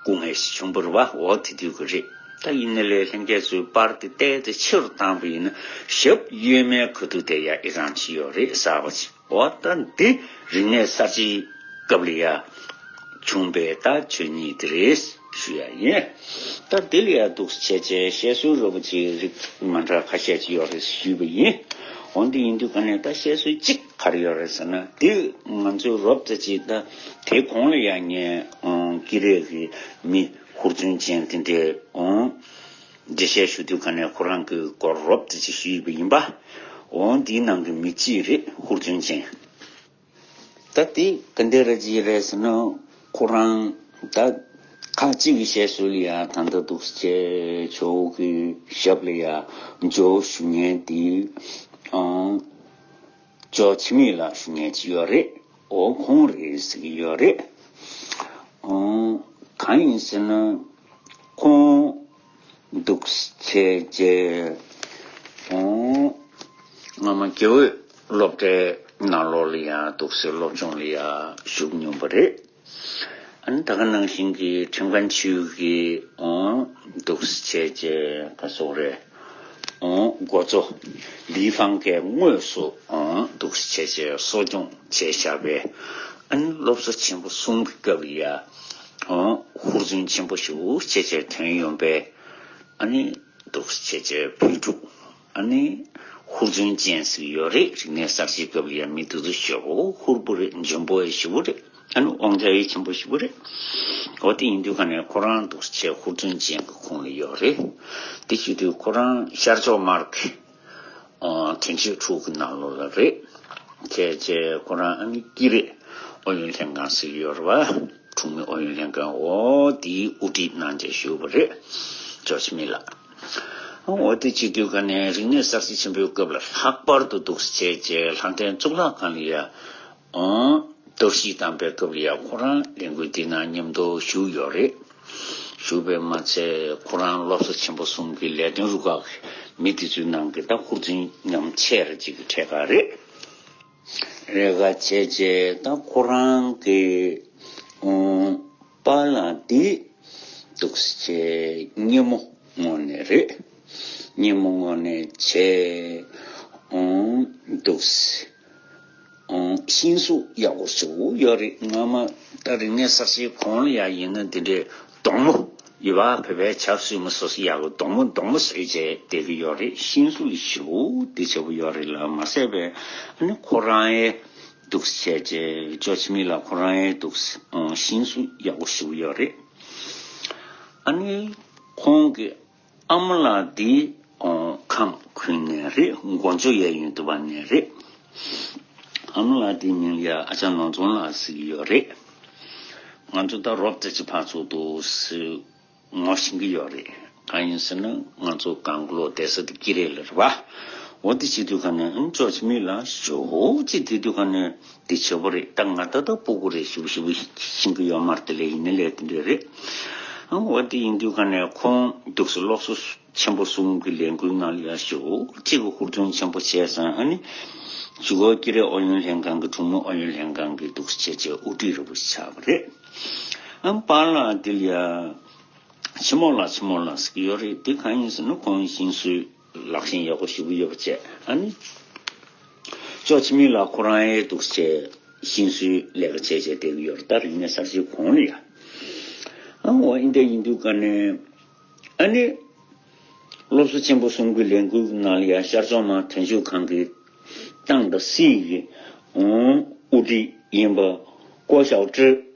སྐུ་ངལ་ཞིག་བྱུང་བ་རེད་བ། འོ་དེ་དུས་ཀྱི་རེད། ད་ཡིན་ནའི་ལས་ལྷན་རྒྱས་ཚོས་པར་དེ་བལྟས་ཏེ་ཕྱིར་བཏང་བ་ཡིན་ན་ཞབས་གཡོན་མའི་ཁ་ཐུག་དེ་ཡང་ཨི་ཁང་ཅིག་ཡོད་རེད། གསར་པ་ཅིག་འོ་ད་འདི་རིག་གནས་གསར་བརྗེའི་སྐབས་ལ་ཡ་བྱུང་བའི་ད་ཆོས་ཉིད་དེ་རེད། ཞུ་ཡ་ཡིན། ད་དེ་ལ་ཡ་འདུག་སེ་བྱས་བྱས་བཤད་སྲོལ་འདྲ་པོ་ཅིག་རིགས་མ་འདྲ་ཁ་ཤས་ཅིག་ཡོད་རེད་ཞུས་པ་ཡིན། འོན་ཏེ་ཡིན་དུས་ག་ནས་ད་བཤད་སྲོལ་གཅིག་ག་རེ་ཡོད་རེད་ཟེར་ན་དེ་ང་ཚོའི་རོབ་ཙམ་ཅིག་ད་དེ་གོང་ལ་ཡ་ངས་ཨང་ཀི་རེ་གི་མི་ཧུར་བརྩོན་ཅན་དེ་འདྲའི་ཨང་འགྲེལ་བཤད་ཞུ་དུས་ག་ནས་ཁོ་རང་གི་སྐོར་རོབ་ཙམ་ཅིག་ཞུས་པ་ཡིན་པ། འོང་དེའི་ནང་གི་མི་གཅིག་རེད། ཧུར་བརྩོན་ཅན། ད་དེ་ག་འདྲ་རེད་ཅིག་རེད་ཟེར་ན་ཁོ་རང་ད་ཁ་ཅིག་གི་བཤད་སྲོལ་ལ་ཡ་ད་ལྟ་འདུག་སེ་བྱས་ཇོ་བོ་གི་ཞབས་ལ་ཡ་ཇོ་བོ་ཞུ་མཁན་དེ་ཨང་ཇོ་བོ་འཆི་མེད་ལགས་ཞུ་མཁན་ཅིག་ཡོད་རེད། འོ་ཁོང་རེད་ཟེར་གྱི་ཡོད་རེད། ཨང་གང་ཡིན་ཟེར་ན་ཁོང་འདུག་སེ་བྱས་རྗེས་ཨང་སྔ་མ་དགེ་འོས་སློབ་གྲྭའི་ནང་ལོགས་ལ་ཡང་འདུག་སེ་སློབ་སྦྱོང་ལ་ཡང་ཞུགས་མྱོང་པ་རེད། ཨ་ནི་ད་ག་ནང་བཞིན་གྱི་ཁྲིན་ཀན་ཆུས་ཀྱི་ཨང་འདུག་སེ་བྱས་རྗེས་ག་སོགས་རེད། ཨང་འགོ་གཙོ་ལི་ཧྥང་གིས་དངོས་སུ་ཨང་འདུག་སེ་བྱས་རྗེས་གསོ་སྐྱོང་བྱས་བཞག་པའི་ཨ་ནི་སློབ་གསོ་ཆེན་པོ་གསུམ་གྱི་སྐབས་ལ་ཡང་ཨང་ཧུར་བརྩོན་ཆེན་པོ་ཞེ་པོ་བྱས་བྱས་ཐོན་ཡོང་པས། ཨ་ནི་འདུག་སེ་བྱས་བྱས་བོད་ཕྲུག་ཨ་ནི་ཧུར་བརྩོན་ཅན་ཟིག་ཡོད་རེད། རིག་གནས་གསར་བརྗེའི་སྐབས་ལ་ཡང་མི་དེ་ཚོ་ཞེ་པོ་ཧུར་པོ་རེད། འཇོན་པོ་ཡང་ཞེ་པོ་རེད། ཨ་ནི་དབང་ཆ་ཡང་ཆེན་པོ་ཞེ་པོ་རེད། འོ་དེ་ཡིན་དུས་ག་ནས་ཁོ་རང་འདུག་སེ་བྱས་ཧུར་བརྩོན་ཅན་གྱི་ཁོངས་ལ་ཡོད་རེད། དེ་བྱེད་དུས་ཁོ་རང་ཤར་ཕྱོགས་དམག་གི་ཨ་དོན་གཅོད་ཕྲུག་གི་ནང་ལོགས་ལ་རེད། བྱས་བྱས་ཁོ་རང་ཨ་ནི་ཀི་རེ་ཨུ་ཡོན་ལྷན་ཁང་ཟེར་གྱི་ཡོད་རེད་བ། འཁྲུངས་མི་ཨུ་ཡོན་ལྷན་ཁང་འོ་དེའི་དབུ་ཁྲིད་གནང་བྱས་བཞུགས་པ་རེད། ཇོ་བོ་འཆི་མེད་ལགས། འོ་དེ་བྱེད་དུས་ག་ནས་རིག་གནས་གསར་བརྗེ་ཆེན་པོའི་སྐབས་ལ་ལྷག་པར་དུ་འདུག་སེ་བྱས་བྱས་ལྷ་ལྡན་གཙུག་ལག་ཁང་ལ་ཡ་ཨང་གཏོར་བཤིག་བཏང་པའི་སྐབས་ལ་ཡ་ཁོ་རང་ལས་འགུལ་འདི་ནང་མཉམ་དུ་ཞུགས་ཡོད་རེད། ཞུགས་པས་མ་ཚད་ཁོ་རང་སློབ་གསོ་ཆེན་པོ་གསུམ་གྱི་ལས་དོན་རུ་ཁག་གི་མི་དེ་ཚོའི་ནང་གི་ད་ཧུར་བརྩོན་ཉམས་ཆེ་ར་ཅིག་གི་གྲས་ཁག་རེད། རེ་ཁ་བྱས་བྱས་ད་ཁོ་རང་གི་ཨང་པཱ་ལགས་འདི་འདུག་སེ་བྱས་སྙེ་མོ་སྔོག་ནས་རེད། སྙེ་མོ་སྔོག་ནས་བྱས་ཨང་འདུག་སེ་ཨང་ཤིང་བཟོ་ཡག་པོ་བཟོ་ཡོད་རེད། སྔ་མ་ད་རིག་གནས་གསར་བརྗེའི་གོང་ལ་ཡ་ཡིན་ན་འདི་འདྲའི་སྡོང་མོ་ཡོད་པ། བོད་པའི་ཇ་བཟོས་མ་བཟོས་ཡག་གི་སྡོང་མོ་སྡོང་མོ་བཟོས་བྱས་བསྡད་ཀྱི་ཡོད་རེད། ཤིང་བཟོ་ལ་ཞེ་པོ་དེ་བྱས་པོ་ཡོད་རེད་ལ་མ་ཟད་པའི་ཨ་ནི་ཁོ་རང་ཡའི་འདུག་སེ་བྱས་བྱས་ཇོ་བོ་འཆི་མེད་ལགས་ཁོ་རང་ཡའི་འདུག་སེ་ཨང་ཤིང་བཟོ་ཡག་པོ་ཞེ་པོ་ཡོད་རེད། ཨ་ནི་ཁོང་གི་ཨ་མ་ལགས་འདི་ཨང་ཁམས་ཁུལ་ནས་རེད། མགོ་ལྕོག་གཡས་གཡོན་དུ་བ་ནས་རེད། ཨ་མ་ལགས་འདི་མིང་ལ་ཡ་ཨ་ཅག་ནོར་འཛོམས་ལགས་ཟེར་གྱི་ཡོད་རེད། ང་ཚོ་ད་རོབ་ཙམ་ཅིག་ཕར་ཚུར་འདུག་སེ་ངོ་ཤེས་ཀྱི་ཡོད་རེད། གང་ཡིན་ཟེར་ན་ང་ཚོ་གང་ག་ལོ་བསྡད་ས་དེ་ཀི་རེ་ལ་རེད་བ། འོ་དེ་བྱེད་དུས་ག་ནས་ཨང་ཇོ་བོ་འཆི་མེད་ལགས་ཞོ་ཅིག་དེ་དུས་ག་ནས་དེ་བྱེད་པོ་རེད། ད་ང་ད་ལྟ་སྤུ་གུ་རེད། ཞུ་ཞུ་ཤེས་ཀྱི་ཡོད་མ་རེད། དེ་ལས་ཡིན་ན་ལས་དེ་འདྲ་རེད། ཨང་འོ་དེ་ཡིན་དུས་ག་ནས་ཁོང་འདུག་སེ་སློབ་གསོ་ཆེན་པོ་གསུམ་གྱི་ལས་འགུལ་ནང་ལ་ཡ་ཞོ་གཅིག་གི་ཧུར་བརྩོན་ཆེན་པོ་བྱས་ཙང་ཨ་ནི་གཞུག་གུ་ཀི་རེ་ཨུ་ཡོན་ལྷན་ཁང་གི་འཁྲུངས་མི་ཨུ་ཡོན་ལྷན་ཁང་གི་འདུག་སེ་བྱས་བྱས་དབུ་ཁྲིད་རེད་པོ་ཆགས་པ་རེད། ཨང་པཱ་ལགས་དེ་ལ་ཡ་ཆི་མོ་ལགས་ཆི་མོ་ལགས་ཟེར་གྱི་ཡོད་རེད། དེ་གང་ཡིན་ཟེར་ན་ཁོང་ཤིང་བཟོའི་ལག་ཤེས་ཡག་པོ་ཞེ་པོ་ཡོད་པ་བྱས། ཨ་ནི་ཇོ་བོ་འཆི་མེད་ལགས་ཁོ་རང་ཡའི་འདུག་སེ་ཤིང་བཟོའི་ལས་ཀ་བྱས་བྱས་བསྡད་ཀྱི་ཡོད་རེད། ད་རིག་གནས་གསར་བརྗེའི་གོང་ལ་ཡ། ཨ་འོ་ཨིན་དེ་ཡིན་དུས་ག་ནས་ཨ་ནི་སློབ་གསོ་ཆེན་པོ་གསུམ་གྱི་ལས་འགུལ་ནང་ལ་ཡ་ཤར་ཕྱོགས་དམག་དོན་གཅོད་ཁང་གི་ཏང་དང་སྲིད་ཀྱི་ཨང་དབུ་ཁྲིད་ཡིན་པ་ཀོ་ཞའོ་ཀྲི་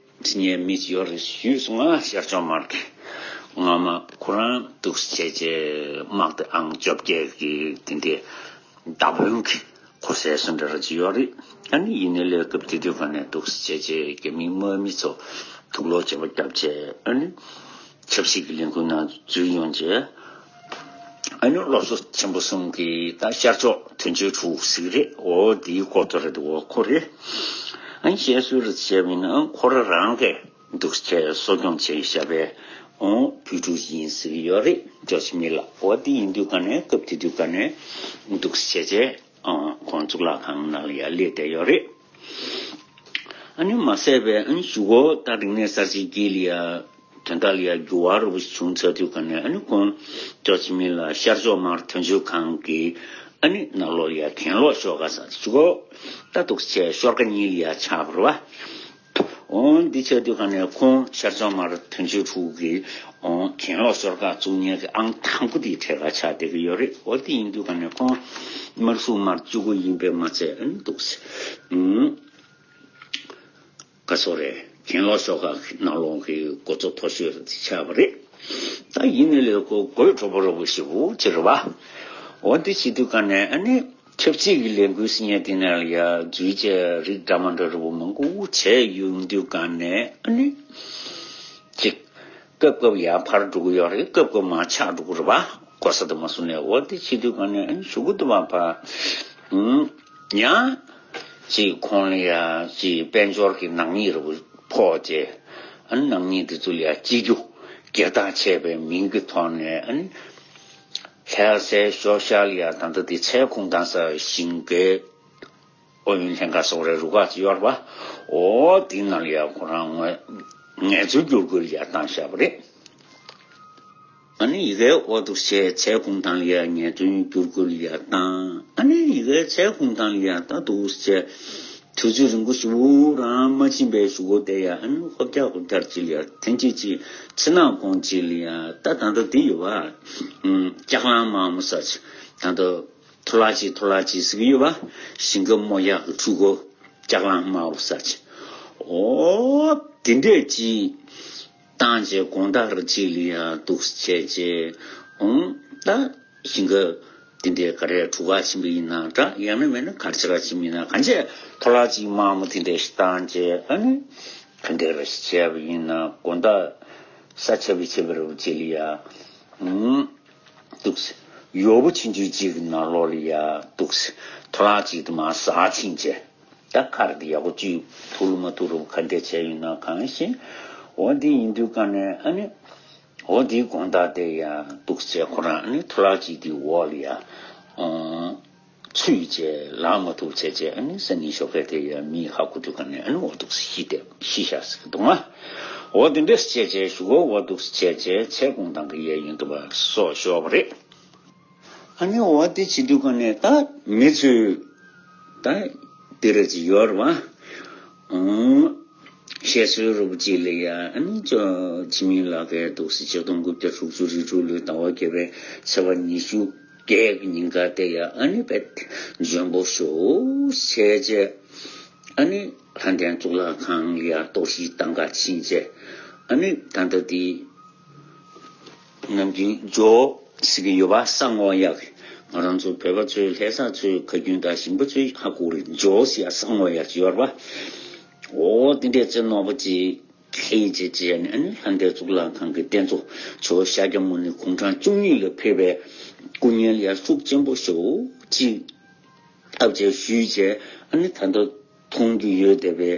ཟེར་མཁན་མི་ཞིག་ཡོད་རེད་ཞུས་སོང་། ང་ཤར་ཕྱོགས་དམག་གི་སྔ་མ་ཁོ་རང་འདུག་སེ་བྱས་བྱས་དམག་དེ་ཨང་བཅོ་བརྒྱད་ཀྱི་དེ་འདྲའི་མདའ་དཔོན་གྱི་གོ་སའི་སུ་འདྲ་ར་ཅིག་ཡོད་རེད། ཨ་ནི་ཡིན་ནའི་ལས་སྐབས་དེ་དུས་ག་ནས་འདུག་སེ་བྱས་བྱས་རྒྱ་མི་དམག་མི་ཚོ་དུག་ལོག་བྱེད་པ་བརྒྱབ་བྱས་ཨ་ནི་ཆབ་སྲིད་ཀྱི་ལས་འགུལ་ནང་འཛུལ་ཡོང་བྱས། ཨ་ནི་སློབ་གསོ་ཆེན་པོ་གསུམ་གྱི་ད་ཤར་ཕྱོགས་དོན་གཅོད་ཕྲུ་གུ་ཟིག་རེད། འོ་དེའི་སྐོར་ཚོ་རེད་འདུག་འོ་ཁོ་རེད། ཨ་ནི་བཤད་སྲོལ་རེད་བྱས་པ་ཡིན་ན་ཁོ་རང་རང་གིས་འདུག་སེ་གསོ་སྐྱོང་བྱས་བཞག་པའི་འོ་བུ་ཕྲུག་ཡིན་ཟེར་གྱི་ཡོད་རེད། ཇོ་བོ་འཆི་མེད་ལགས། འོ་དེ་ཡིན་དུས་ག་ནས་སྐབས་དེ་དུས་ག་ནས་འདུག་སེ་བྱས་བྱས། ཨང་ཁོང་གཙུག་ལག་ཁང་ནང་ལ་ཡ་སླེབས་བསྡད་ཡོད་རེད། ཨ་ནི་མ་ཟད་པའི་ཨ་ནི་གཞུག་གུ་ད་རིག་གནས་གསར་བརྗེའི་རྗེས་ལ་ཡ་དོན་དག་ལ་ཡ་འགྱུར་བ་རུ་བྱུང་ཚར་དུས་ག་ནས་ཨ་ནི་ཁོང་ཇོ་བོ་འཆི་མེད་ལགས་ཤར་ཕྱོགས་དམག་དོན་གཅོད་ཁང་གི་ཨ་ནི་ནང་ལོགས་ལ་ཡ་གྱེན་ལོག་ཤོག་ཁ་ཟེར་གཞུག་གུ་ད་འདུག་སེ་ཤོག་ཁ་གཉིས་ལ་ཡ་ཆགས་པ་རེད་བ། འོ་འདི་བྱས་དུས་ག་ནས་ཁོང་ཤར་ཕྱོགས་མར་དོན་གཅོད་ཕྲུག་གི་འོ་གྱེན་ལོག་ཤོག་ཁག་བཙུགས་མཁན་གྱི་ཨང་དང་པོ་དེའི་གྲས་ཁ་ཆགས་བསྡད་ཀྱི་ཡོད་རེད། འོ་དེ་ཡིན་དུས་ག་ནས་ཁོང་དམར་སྲུང་དམར་གཅིག་པུ་ཡིན་པས་མ་ཚད་ཨ་ནི་འདུག་ཟེར། ཨུམ། ག་སོ་རེད། གྱེན་ལོག་ཤོག་ཁག་གི་ནང་ལོགས་ཀྱི་འགོ་གཙོ་མཐོ་ཤོས་དེ་ཆགས་པ་རེད། ད་ཡིན་ནའི་ལས་ཁོ་དགོད་བྲོ་པོ་རོ་པོ་ཞེ་པོ་ཅིག་རེད་བ། འོ་འདི་བྱེད་དུས་ག་ནས་ཨ་ནི་ཆབ་སྲིད་ཀྱི་ལས་འགུལ་ཟེར་མཁན་དེ་ནས་ལ་ཡ་འཛུལ་བྱས་རིགས་འདྲ་མ་འདྲ་རུ་མང་པོ་བྱས་ཡོང་དུས་ག་ནས་ཨ་ནི་ཅིག་སྐབས་སྐབས་ཡར་འཕར་འགྲོ་གི་ཡོད་རེད། སྐབས་སྐབས་མར་ཆག་འགྲོ་གི་རེད་བ། གོ་ས་དུ་མ་སོང་ནས། འོ་དེ་བྱེད་དུས་ག་ནས་ཨ་ནི་གཞུག་གུ་དུ་མ་ཕ་ཡང་ཅིག་ཁོང་ལ་ཡ་ཅིག་དཔལ་འབྱོར་གྱི་ནག་ཉེས་རུ་ཕོག་བྱས། ཨ་ནི་ནག་ཉེས་དེ་ཚོ་ལ་ཡ་སྤྱི་རྒྱུ་སྒེར་བདག་བྱས་པའི་མིང་གི་ཐོག་ནས་ཨ་ནི་ལྷ་སའི་ཤོག་ཤར་ལ་ཡ་ད་ལྟ་དེ་ཚལ་ཁུང་དང་ས་ཞིང་ཁའི་ཨུ་ཡོན་ལྷན་ཁང་སོགས་རེ་རུ་ཁག་ཅིག་ཡོད་རེད་པ། འོ་དེ་ནང་ལ་ཡ་ཁོ་རང་ངོས་ངལ་རྩོལ་བསྒྱུར་བཀོད་ལ་ཡ་བཏང་བཞག་པ་རེད། ཨ་ནི་ཡི་གེ་འོ་འདུག་བྱས་ཚལ་ཁུང་དང་ལ་ཡ་ངལ་རྩོལ་བསྒྱུར་བཀོད་ལ་ཡ་བཏང་། ཨ་ནི་ཡི་གེ་ཚལ་ཁུང་དང་ལ་ཡ་ད་འདུག་བྱས་དུས་ཚོད་རིང་པོ་ཞིག་རང་མ་ཕྱིན་པའི་གཞུག་གུ་དེ་ཡ་ཨ་ནི་ཧོབ་རྒྱག་ཧོབ་རྒྱག་ཅིག་ལ་ཡ་ཐེངས་གཅིག་ཅིག་ཕྱི་ནང་གོང་ཅིག་ལ་ཡ་ད་ད་ལྟ་འདི་ཡོད་བ། ཨུམ། ལྕགས་གླང་དམར་མོ་ཟེར་ཅིག་ད་ལྟ། ཐོ་ལ་ཅིག་ཐོ་ལ་ཅིག་ཟེར་གྱི་ཡོད་པ། ཞིང་ཁ་རྨོ་ཡག་གི་འཕྲུལ་འཁོར་ལྕགས་གླང་དམར་པོ་ཟེར་ཅིག་འོ་དེ་འདྲས་ཅིག་བཏང་བྱས་དགོང་དག་རེ་ཅིག་ལ་ཡ་འདུག་བྱས་བྱས། འོང་ད་ཞིང་ཁ་དེ་འདྲས་ག་རེ་གྲུ་ཁ་ཕྱིན་པ་ཡིན་ན་འདྲ། ཡང་ན་མེད་ན་གར་ཆ་ར་ཕྱིན་པ་ཡིན་ན། གང་བྱས་ཐོ་ལ་ཅིག་དམར་མོ་དེ་འདྲས་ཞིག་བཏང་བྱས་ཨ་ནི་ག་འདྲས་རེ་ཞིག་བྱས་པ་ཡིན་ན་དགོང་དག་ས་ཆ་བི་ཆེ་བི་རེ་བ་ཅིག་ལ་ཡ། འོང་། འདུག་སེ། ཡོ་བོ་ཆུང་ཆུང་གཅིག་གི་ནང་ལོགས་ལ་ཡ་འདུག་སེ། ཐོ་ལག་ཅིག་དུ་མ་ཟག་ཕྱིན་བྱས། ད་ཁར་དེ་ཡག་པོ་བཅུས་ཐུག་རུ་མ་ཐུག་རུ་ག་འདྲས་བྱས་ཡོད་ན་གང་ཤེས། འོ་འདི་ཡིན་དུས་ག་ནས་ཨ་ནི། འོ་འདིའི་དགོང་དག་དེ་ཡ་འདུག་སེ་ཁོ་རང་ཨ་ནི་ཐོ་ལག་ཅིག་དེའི་འོག་ལ་ཡ། ཨང་། ཚུད་བྱས་ལངས་མ་ཐུབ་བྱས་བྱས་ཨ་ནི་སང་ཉིན་ཞོགས་ཀས་དེ་ཡ་མིས་ཧ་གོ་དུས་ག་ནས་ཨ་ནི་འོ་འདུག་སེ་ཤི་དེ་ཤི་ཤག་ཟེར་གི་འདུག་ང་། འོ་དེ་འདྲས་བྱས་བྱས་གཞུག་གུ་འོ་འདུག་སེ་བྱས་བྱས་ཚལ་ཁུང་དང་གི་གཡས་གཡོན་དུ་བ་སོ་ཤོར་བ་རེད། ཨ་ནི་འོ་དེ་བྱེད་དུས་ག་ནས་ད་མི་ཚོས་ད་དེ་རེད་ཅིག་ཡོད་རེད་བ། ཨང་། བཤད་སྲོལ་རུ་བ་ཅིག་ལ་ཡ་ཨ་ནི་ཅོ་འཆི་མེད་ལགས་ཀྱིས་འདུག་སེ་ཆིག་སྟོང་དགུ་བརྒྱ་དྲུག་ཅུ་རེ་དྲུག་ལོའི་ཟླ་བ་བརྒྱད་པའི་ཚེས་པ་ཉི་ཤུ་བརྒྱད་ཀྱི་ཉིན་ཀ་དེ་ཡ་ཨ་ནི་དཔེ་འཇོན་པོ་ཞེ་པོ་བྱས་བྱས། ཨ་ནི་ལྷ་ལྡན་གཙུག་ལག་ཁང་ལ་ཡ་གཏོར་བཤིག་བཏང་ག་ཕྱིན་བྱས། ཨ་ནི་ད་ལྟ་དེ་ནམ་རྒྱུན་ཇོ་ཟེར་གྱི་ཡོད་པ། ས་སྔོ་ཡག་གི་ང་རང་ཚོ་བོད་པ་ཚོའི་ལྷ་ས་ཚོའི་ཁ་རྒྱུན་དང་ཞིང་པ་ཚོའི་ཧ་གོ་རེད། ཇོ་ཟེར་ཡ་ས་སྔོ་ཡག་ཅིག་ཡོད་རེད་པ། འོ་དེ་འདྲས་རྩེ་རྣོ་པོ་ཅིག་ལྷན་ཅིག་བྱས་ནས་ཨ་ནི་ལྷ་ལྡན་གཙུག་ལག་ཁང་གི་རྟེན་གཙོ་ཇོ་བོ་ཤཱཀྱ་མུ་ནེ་དགུང་གྲངས་བཅུ་གཉིས་ལ་ཕེབས་པའི་སྐུ་བརྙན་ལ་ཡ་ཤུགས་ཆེན་པོ་ཞེ་པོ་ཅིག་བཏབ་བྱས་བཤུས་བྱས་ཨ་ནི་ད་ལྟ་མཐོང་རྒྱུ་ཡོད་བསྡད་པའི་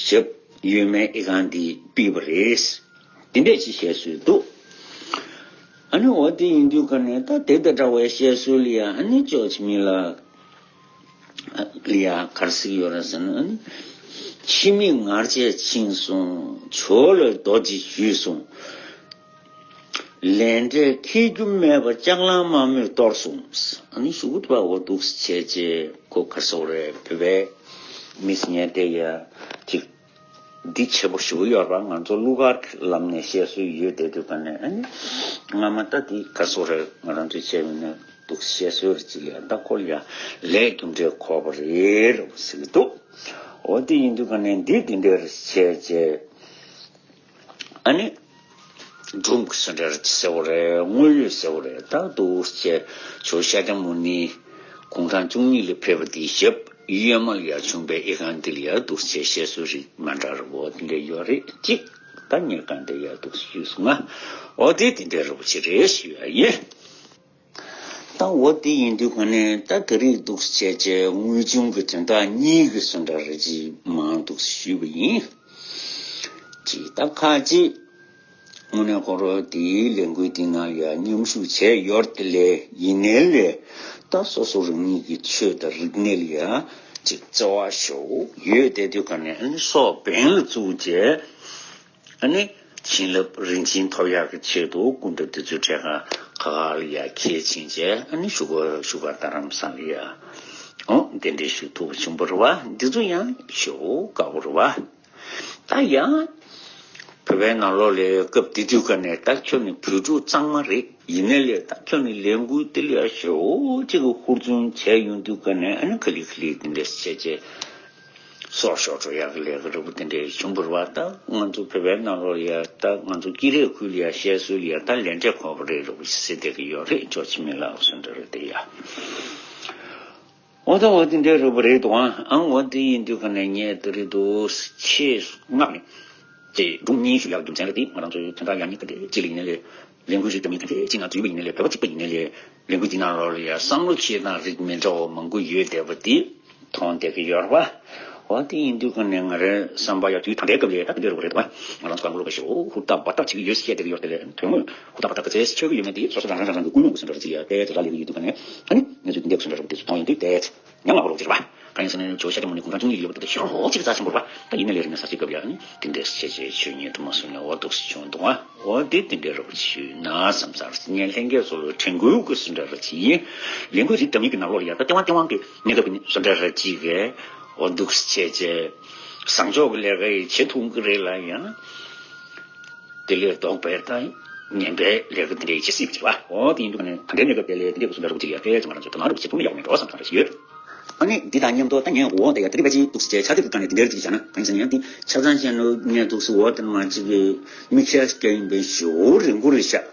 ཞབས་གཡོན་མའི་ཨེ་ཁང་འདི་ཕུལ་བ་རེད། དེ་འདྲས་ཅིག་བཤད་སྲོལ་འདུག་ཨ་ནི་འོ་དེ་ཡིན་དུས་ག་ནས་ད་དེ་དང་འདྲ་བའི་བཤད་སྲོལ་ལ་ཡ་ཨ་ནི་ཅོ་འཆི་མེད་ལགས་ལ་ཡ་ག་རེ་ཟེར་གྱི་ཡོད་རེད་ཟེར་ན། ཨ་ནི་འཆི་མེད་ངར་ཆས་ཕྱིན་སོང་། ཇོ་བོ་ལ་རྡོ་གཅིག་གཞུས་སོང་། ལས་འབྲས་འཁེལ་རྒྱུ་མེད་པ་ལྕགས་གླང་དམར་མོས་གཏོར་སོང་། ཨ་ནི་གཞུག་གུ་དུ་བ་འོ་འདུག་སེ་བྱས་བྱས་ཁོ་ག་རེ་ཟེར་དགོས་རེད། བོད་པའི་མི་ཟེར་མཁན་དེ་ཡ་ཅིག་འདི་བྱེད་པོ་ཞེ་པོ་ཡོད་རེད་པ། ང་ཚོ་གླུ་གར་གྱི་ལམ་ནས་བཤད་སྲོལ་ཡོད་བསྡད་དུས་ག་ནས་ཨ་ནི་སྔ་མ་ད་འདི་ག་རེ་ཟེར་དགོས་རེད། ང་རང་ཚོས་བྱས་པ་ཡིན་ན་འདུག་སེ་བཤད་སྲོལ་རེད་ཅིག་ལ་ཡ་ད་ཁོ་ལ་ཡ་ལས་རྒྱུ་འབྲས་འཁོར་བ་རེད་རེད་པ་ཟེར་གྱི་འདུག་འོ་དེ་ཡིན་དུས་ག་ནས་འདི་འདི་འདྲས་བྱས་བྱས། ཨ་ནི། སྒྲུང་གི་སུ་འདྲ་ཟེར་བ་རེད། དངོས་ཡོད་ཟེར་བ་རེད། ད་འདུག་སེ་ཇོ་བོ་ཤཱཀྱ་མུ་ནེ་དགུང་གྲངས་བཅུ་གཉིས་ལ་ཕེབས་པ་དེའི་ཞབས་གཡོན་མ་ལ་ཡ་བྱུང་བའི་ཨེ་ཁང་འདི་ལ་ཡ་འདུག་སེ་བཤད་སྲོལ་རིགས་མ་འདྲ་རེ་བོ་དེ་འདྲ་ཡོད་རེད། གཅིག་ད་ངས་གང་འདྲ་ཡ་འདུག་སེ་ཞུས་སོང་ང་། འོ་དེ་དེ་འདྲ་རེ་བོ་ཅིག་རེད་ཞུ་ཡ་ཡིན། ད་འོ་དེ་ཡིན་དུས་ག་ནས་ད་དེ་རིང་འདུག་སེ་བྱས་བྱས་དངོས་བྱུང་གི་དོན་དག་གཉིས་ཀྱི་སུ་འདྲ་རེ་ཅིག་མར་འདུག་སེ་ཞུས་པ་ཡིན། ཅིག་ད་ཁ་ཅིག་དངོས་གནས་ཁོ་རང་དེའི་ལས་འགུལ་དེ་ནང་ཡ་མཉམ་ཞུགས་བྱས་ཡོད་དེ་ལས་ཡིན་ནའི་ལས་ད་སོ་སོ་རང་ཉིད་ཀྱི་ཆོས་དང་རིག་གནས་ལ་ཡ་ཅིག་བརྩེ་བ་ཞེ་པོ་ཡོད་བསྡད་དུས་ག་ནས་ཨ་ནི་སྲོག་འབེན་ལ་བཙུགས་བྱས། ཨ་ནི་བྱིན་རླབས་རིན་ཆེན་ཐོབ་ཡག་གི་ཆེད་དུ་སྐུ་འདྲ་དེ་ཚོའི་གྲས་ཁ་ཁ་ཁ་ལ་ཡ་ཁྱེར་ཕྱིན་བྱས། ཨ་ནི་བཞུགས་སྒར་བཞུགས་སྒར་རྡ་རམ་ས་ལ་ཡ་ཨོ་གདན་འདྲེན་ཞུ་ཐུབ་པ་བྱུང་བ་རེད་བ། འདི་ཚོ་ཡང་ཞེ་པོ་དགའ་པོ་རེད་བ། ད་ ད་ཡང་བོད་པའི་ནང་ལོགས་ལ་སྐབས་དེ་དུས་ཀ་ནས་ད་ཁྱོད་ནི་བོད་ཕྲུག་གཙང་མ་རེད། ཡིན་ནའི་ལས་ད་ཁྱོད་ནི་ལས་འགུལ་དེ་ལ་ཞེ་པོ་ཅིག་གི་ཧུར་བརྩོན་བྱས་ཡོང་དུས་ཀ་ནས་ཨ་ནི་ག་ལེ་ག་ལེ་དེ་འདྲས་བྱས་བྱས། སོར་ཤོར་འགྲོ་ཡག་གི་ལས་ཀ་འདྲ་པོ་དེ་འདྲས་བྱུང་བ་རེད་པ། ད་ང་ཚོ་བོད་པའི་ནང་ལོགས་ལ་ཡ་ད་ང་ཚོ་དཀྱིལ་རས་ཁུལ་ལ་ཡ་བཤད་སྲོལ་ལ་ཡ་ད་ལས་འབྲས་ཁོ་པ་རེད་འདྲ་པོ་ཟེར་བསྡད་ཀྱི་ཡོད་རེད། ཅོ་ཆི་མི་ལགས་སུ་འདྲ་རེད་དེ་ཡ། འོ་ད་འོ་དེ་འདྲའི་རུ་བ་རེད་འདུག་ཨང་། འོ་དེ་ཡིན་དུས་ཀ་ནས་ངས་དེ་རིང་འདུག་ཆེས་སྔ་ནས་དེ་སྒྲུང་གཉིས་ཞུ་ཡག་རྒྱུ་མཚན་རེད། དེ་ང་རང་ཚོའི་དོན་དག་ཡག་ཉེས་ག་འདྲ་ཅིག་ལ་ཡིན་ནའི་ལས། ལས་འགུལ་ཞིག་འགྲིམ་མཁན་ག་འདྲ་ཅིག་ནང་འཛུལ་བ་ཡིན་ནའི་ལས། བོད་པ་གཅིག་པ་ཡིན་ནའི་ལས། ལས་འགུལ་འདི་ནང་ལོགས་ལ་ཡ་བསམ་བློ་འཁྱེར་སྟངས་རིགས་མི་འདྲ་བ་མང་པོ་ཡོད་བསྡད་པ་དེ་མཐོང་བསྡད་ཀྱི་ཡོད་རེད་པ། འོ་དེ་ཡིན་དུས་ཀ་ནས་ང་རའི་བསམ་པ་ཡ་དུས་ད་ལྟའི་སྐབས་ལ་ད་དེ་འདྲའི་རུ་བ་རེད་འདུག་ཨང་། ང་རང་ཚོ་གང་ག་ལོག་ག་ཞེ་པོ་ཧུར་ཐག་འབད་ཐག་བྱེད་ཀྱི་ཡོད་ཟེར་བཤད་བསྡད་ཀྱི་ཡོད་རེད། དེ་ལས་དོན་དངོས་ཧུར་ཐག་འབད་ཐག་ག་ཚད་བྱེད་ཀྱི་ཡོད་མེད་དེ་སོ་སོ་རང་རང་རང་རང་གི་ཀུན་སློང་གི་བཟོ་འདྲ་རེད་ཅིག་ཡ་དེ་ཚོ་རག་ལས་ཀྱི་ཡོད་དུས་ཀ་ནས་ཨ་ནི་ང་ཚོས་འདི་འདྲའི་བཟོ་འདྲ་རེད་པ་དེ་ཚོ་མཐོང་ཡོང་དུས་དེ་ཉམས་ང་ཁོ་རོགས་ཅིག་རེད་པ། གང་ཡིན་ཟེར་ན་ཇོ་ཤཱཀྱ་མུ་ནེ་གུང་ཁྲན་ཆུང་གཉིས་ཀྱི་ལུས་པོ་དེ་ཞེ་པོ་ཅིག་རྩ་ཆེན་པོ་རེད་པ། ད་ཡིན་ནའི་ལས་རིག་གནས་གསར་བརྗེའི་སྐབས་ལ་ཡ་ཨ་ནི་དེ་འདྲའི་བྱས་བྱས་ཆོས་ཉིད་དུ་མ་སོང་ནས་འོ་འདུག་སེ་བྱུང་འདུག་ཨ། འོ་དེ་དེ་འདྲའི་རོགས་བྱུས་ན་བསམ་ཚར་སོང་། ངས་ལྷན་རྒྱས་ཚོ་ལ་དྲན་སྐུལ་གྱི་བཟོ་འདྲ་རེ་བྱས་ཡིན། ལས་འགུལ་རིགས་འདྲ་མིན་གྱི་ནང་ལོགས་ལ་ཡ་ད་ལྟེ་བ་ལྟེ་བ་གི་གནས་སྐབས་ཀྱི་བཟོ་འདྲ་རེ་གཅིག་གིས་འོ་འདུག་སེ་བྱས་བྱས་བཟང་ཕྱོགས་ཀྱི་ལས་ཀ་ཡི་བྱེད་ཐུབ་ཀྱི་རེད་ལ་ཡང་། དེ་ལས་ལྡོག་པའི་ད་ངན་པའི་ལས་ཀ་དེ་འདྲ་ཡི་བྱེད་སྲིད་པ་བྱེད་པ། འོ་དེ་ཡིན་དུས་ཀ་ནས་ད་ལྟའི་གནས་སྐབས་དེ་ལས་དེ་འདྲའི་གི་བཟོ་འདྲ་རོགས་གཅིག་ཡ་ཕལ་ཆེར་ང་རང་ཚོ་དོ་སྣང་རོགས་བྱེད་ཐུབ་ན་ཡག་མེད་འགྲོ་བསམ་ཚང་རེ་ཞིག་ཡོད། ཨ་ནི་འདི་དང་མཉམ་དུ་ད་ངས་འོ་དེ་ཡ་དེ་རིང་ཕལ་ཆེར་འདུག་སེ་བྱས་ཆ་ཚིག་གི་སྒང་ནས་དེ་འདྲའི་ཅིག་བཞག་ན། གང་ཡིན་ཟེར་ན་ཡང་འདི་ཆ་ཚང་བཤད་ན་ངས་འདུག་སེ་འོ་དེ་མ་གཅིག་གི་དམིགས་བསལ་སྐྱ་ཡིན་པའི་ཞེ་པོ་རིང་པོ་རེད་ཤག་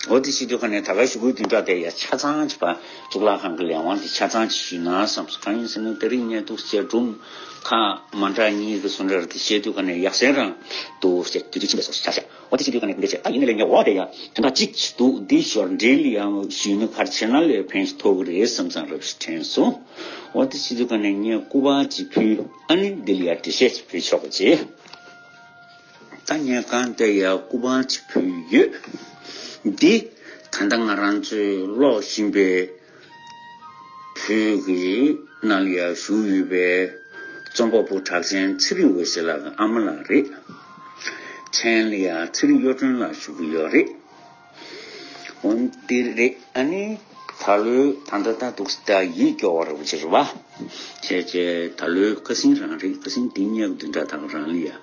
འོ་དེ་བྱེད་དུས་ཀ་ནས་ད་ག་ཞུ་སྐུལ་བདུན་ཕྲག་དེ་ཡ་ཆ་ཚང་བྱས་པ་གཙུག་ལག་ཁང་གི་ལས་དབང་དེ་ཆ་ཚང་ཅིག་ཞུས་ན་བསམ་སོང་། གང་ཡིན་ཟེར་ན་དེ་རིང་ངས་འདུག་སེ་སྒྲུང་ཁག་མ་འདྲ་གཉིས་ཀྱི་བཟོ་འདྲ་དེ་བཤད་དུས་ཀ་ནས་ཡག་སེ་རང་འདུག་སེ་དུས་ཚོད་ཕྱིན་པའི་བཟོ་ཞིག་ཆགས་ཤག་འོ་དེ་བྱེད་དུས་ཀ་ནས་འདི་འདྲ་བྱས། ད་ཡིན་ནའི་ལས་ངས་འོ་དེ་ཡ་དོན་དག་གཅིག་ཅིག་འདུག་འདི་ཞོར་འབྲེལ་ཡང་ཞུས་ན་ག་རེ་བྱས་ན་ལས་ཕན་ཞིག་ཐོགས་ཀྱི་རེད་བསམ་ཙང་རབ་ཞིག་དྲན་སོང་། འོ་དེ་བྱེད་དུས་ཀ་ནས་ངས་སྐུ་པར་ཅིག་ཕུལ། ཨ་ནི་འདི་ལ་ཡ་འགྲེལ་བཤད་ཅིག་ཕུལ་ཆོག་གི་བྱས། ད་ངས་གང་ལྟར་ཡ་སྐུ་པར་ཅིག་ཕུལ་ཡོད། འདི་ད་ལྟ་ང་རང་ཚོས་ཀློག་བཞིན་པའི་བོད་ཀྱི་ནང་ལ་ཡ་བཞུགས་ཡོད་པའི་རྩོམ་པ་པོ་གྲགས་ཅན་ཚེ་རིང་འོད་ཟེར་ལགས་ཀྱི་ཨ་མ་ལགས་རེད། མཚན་ལ་ཡ་ཚེ་རིང་གཡུ་སྒྲོན་ལགས་ཞུ་གི་ཡོད་རེད། འོན་ཏེ་རེད། ཨ་ནི་ད་ལོའི་ད་ལྟ་ད་འདུག་སེ་ད་ཡིད་སྐྱོ་བ་རེད་པ་ཅིག་རེད་པ། བྱས་བྱས་ད་ལོའི་ཁ་སང་རང་རེད། ཁ་སང་འདི་ཉིན་བདུན་ཕྲག་དང་རང་ལ་ཡ།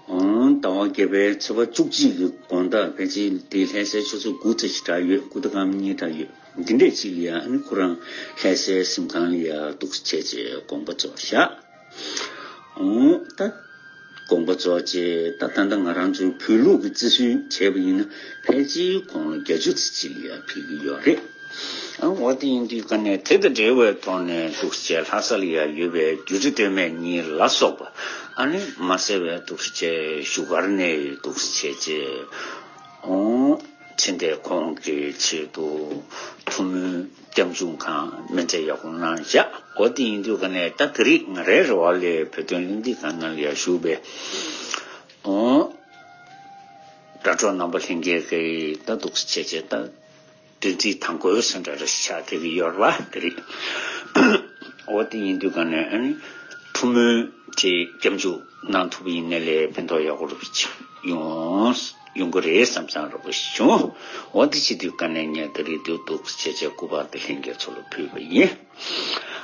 ཨོང་ཟླ་བ་བརྒྱད་པའི་ཚེས་པ་བཅུ་གཅིག་གི་དགོང་དག་ཕལ་ཆེར་འདི་ལྷ་སའི་ཆུ་ཚོད་དགུ་ཙམ་ཞིག་གྲགས་ཡོད། དགུ་དང་སྐར་མ་གཉིས་གྲགས་ཡོད། འདི་འདྲས་ཅིག་ལ་ཡ་ཨ་ནི་ཁོ་རང་ལྷ་སའི་གཟིམ་ཁང་ལ་ཡ་འདུག་སེ་བྱས་བྱས་དགོངས་པ་རྫོགས་བཞག་འོང་ད། དགོངས་པ་རྫོགས་རྗེས་ད་ད་ལྟ་ང་རང་ཚོའི་བོད་ལུགས་ཀྱི་བརྩི་སྲོལ་བྱས་པ་ཡིན་ན་ཕལ་ཆེར་དགུང་ལོ་བརྒྱད་ཅུ་ཙམ་ཅིག་ལ་ཡ་ཕེབས་ཀྱི་ཡོད་རེད། ཨ་འོ་དེ་ཡིན་དུས་ཀ་ནས་དེ་དང་འབྲེལ་བའི་ཐོག་ནས་འདུག་སེ་ལྷ་ས་ལ་ཡ་ཡོད་པའི་སྒྱུ་འཕྲུལ་སྟོད་སྨད་གཉིས་ལ་སོགས་པ་ཨ་ནི་མ་ཟད་པའི་འདུག་སེ་བཞུགས་སྒར་ནས་འདུག་སེ་བྱས་རྗེས་ཨོ། ཕྱིན་ཏེ་ཁོང་གི་ཆེད་དུ་ཐུགས་སྨོན་སྐྱབས་འཇུག་ཁང་སྨན་རྩིས་ཡག་པོ་གནང་བཞག་འོ་དེ་ཡིན་དུས་ཀ་ནས་ད་དེ་རིང་ང་རའི་རེ་བ་ལས་བོད་དོན་གླེང་སྟེགས་ཁང་ནང་ལ་ཡ་བཞུགས་པའི་ཨོ། དྲ་གྲོགས་རྣམ་པ་ལྷན་རྒྱས་ཀྱིས་ད་འདུག་སེ་བྱས་བྱས་ད་བདུན་ཚིགས་དང་པོའི་སེམས་ཁྲལ་རེ་ཆགས་བསྡད་ཀྱི་ཡོད་རེད་པ། དེ་རིང་འོ་དེ་ཡིན་དུས་ཀ་ནས་ཨ་ནི་ཐུགས་སྨོན་དེ་སྐྱབས་འཇུག་གནང་ཐུབ་པ་ཡིན་ནའི་ལས་ཕན་ཐོགས་ཡག་པོ་རེ་ཡོང་ཡོང་གི་རེད་བསམ་བསམ་རེ་བྱུང་། འོ་དེ་བྱེད་དུས་ཀ་ནས་ངས་ད་རེས་འདུག་འདུག་བྱས་བྱས་སྐུ་པར་དེ་ལྷན་རྒྱས་ཚོ་ལ་ཕུལ་བ་ཡིན།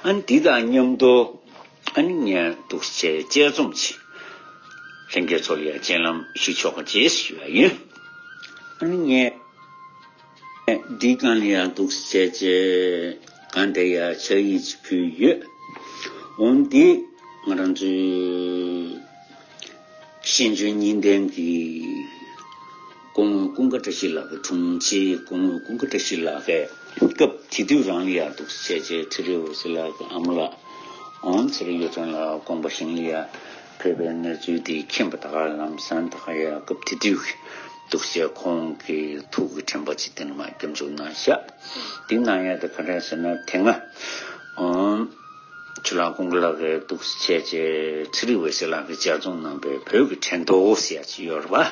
ཨ་ནི་འདི་དང་མཉམ་དུ་ཨ་ནི་ངས་འདུག་བྱས་དཔྱད་རྩོམ་ཅིག་ལྷན་རྒྱས་ཚོ་ལ་ཡང་སྤྱན་ལམ་ཞུ་ཆོག་ག་བྱས་ཞུ་བ་ཡིན། ཨ་ནི་ངས་འདིའི་སྒང་ལ་ཡང་འདུག་བྱས་བྱས་གང་དེ་ཡང་ཕྱག་ཡིག་ཅིག་ཕུལ་ཡོད། འོན་ཏེ་ང་རང་ཚོའི་ཤེས་འཇོན་གཉིས་ལྡན་གྱི་སྐུ་ངོ་ཀུན་དགའ་བཀྲ་ཤིས་ལགས་ཀྱི་དྲུང་ཆེ་སྐུ་ངོ་ཀུན་དགའ་བཀྲ་ཤིས་ལགས་ཀྱིས་སྐབས་དེ་དུས་རང་ལ་ཡང་འདུག་བྱས་བྱས་ཚེ་རིང་འོད་ཟེར་ལགས་ཀྱི་ཨ་མ་ལགས་འོང་ཚེ་རིང་གཡུ་སྒྲོན་ལགས་དགོངས་པ་གཞུང་ལ་ཡང་ཕེབས་པའི་གནས་ཚུལ་དེ་མཁྱེན་པ་ད་ག་ལམ་སང་ད་ག་ཡང་སྐབས་དེ་དུས་ཀྱི་འདུག་བྱས་ཁོང་གི་ཐུགས་ཀྱི་དྲན་པ་ཅིག་དེ་ནས་མར་སྐྱབས་འཇུག་གནང་བཞག་འདི་གནང་ཡ་དེ་ག་རེ་ཟེར་ན་དེ་སྔ་ཨོ། ཆུ་ལག་ཀུན་དགའ་ལགས་ཀྱིས་འདུག་བྱས་བྱས་ཚེ་རིང་འོད་ཟེར་ལགས་ཀྱིས་ལྗགས་རྩོམ་གནང་པའི་བོད་ཀྱི་ཕྲེང་རྡོག་ཟེར་ཡ་ཅིག་ཡོད་རེད་པ།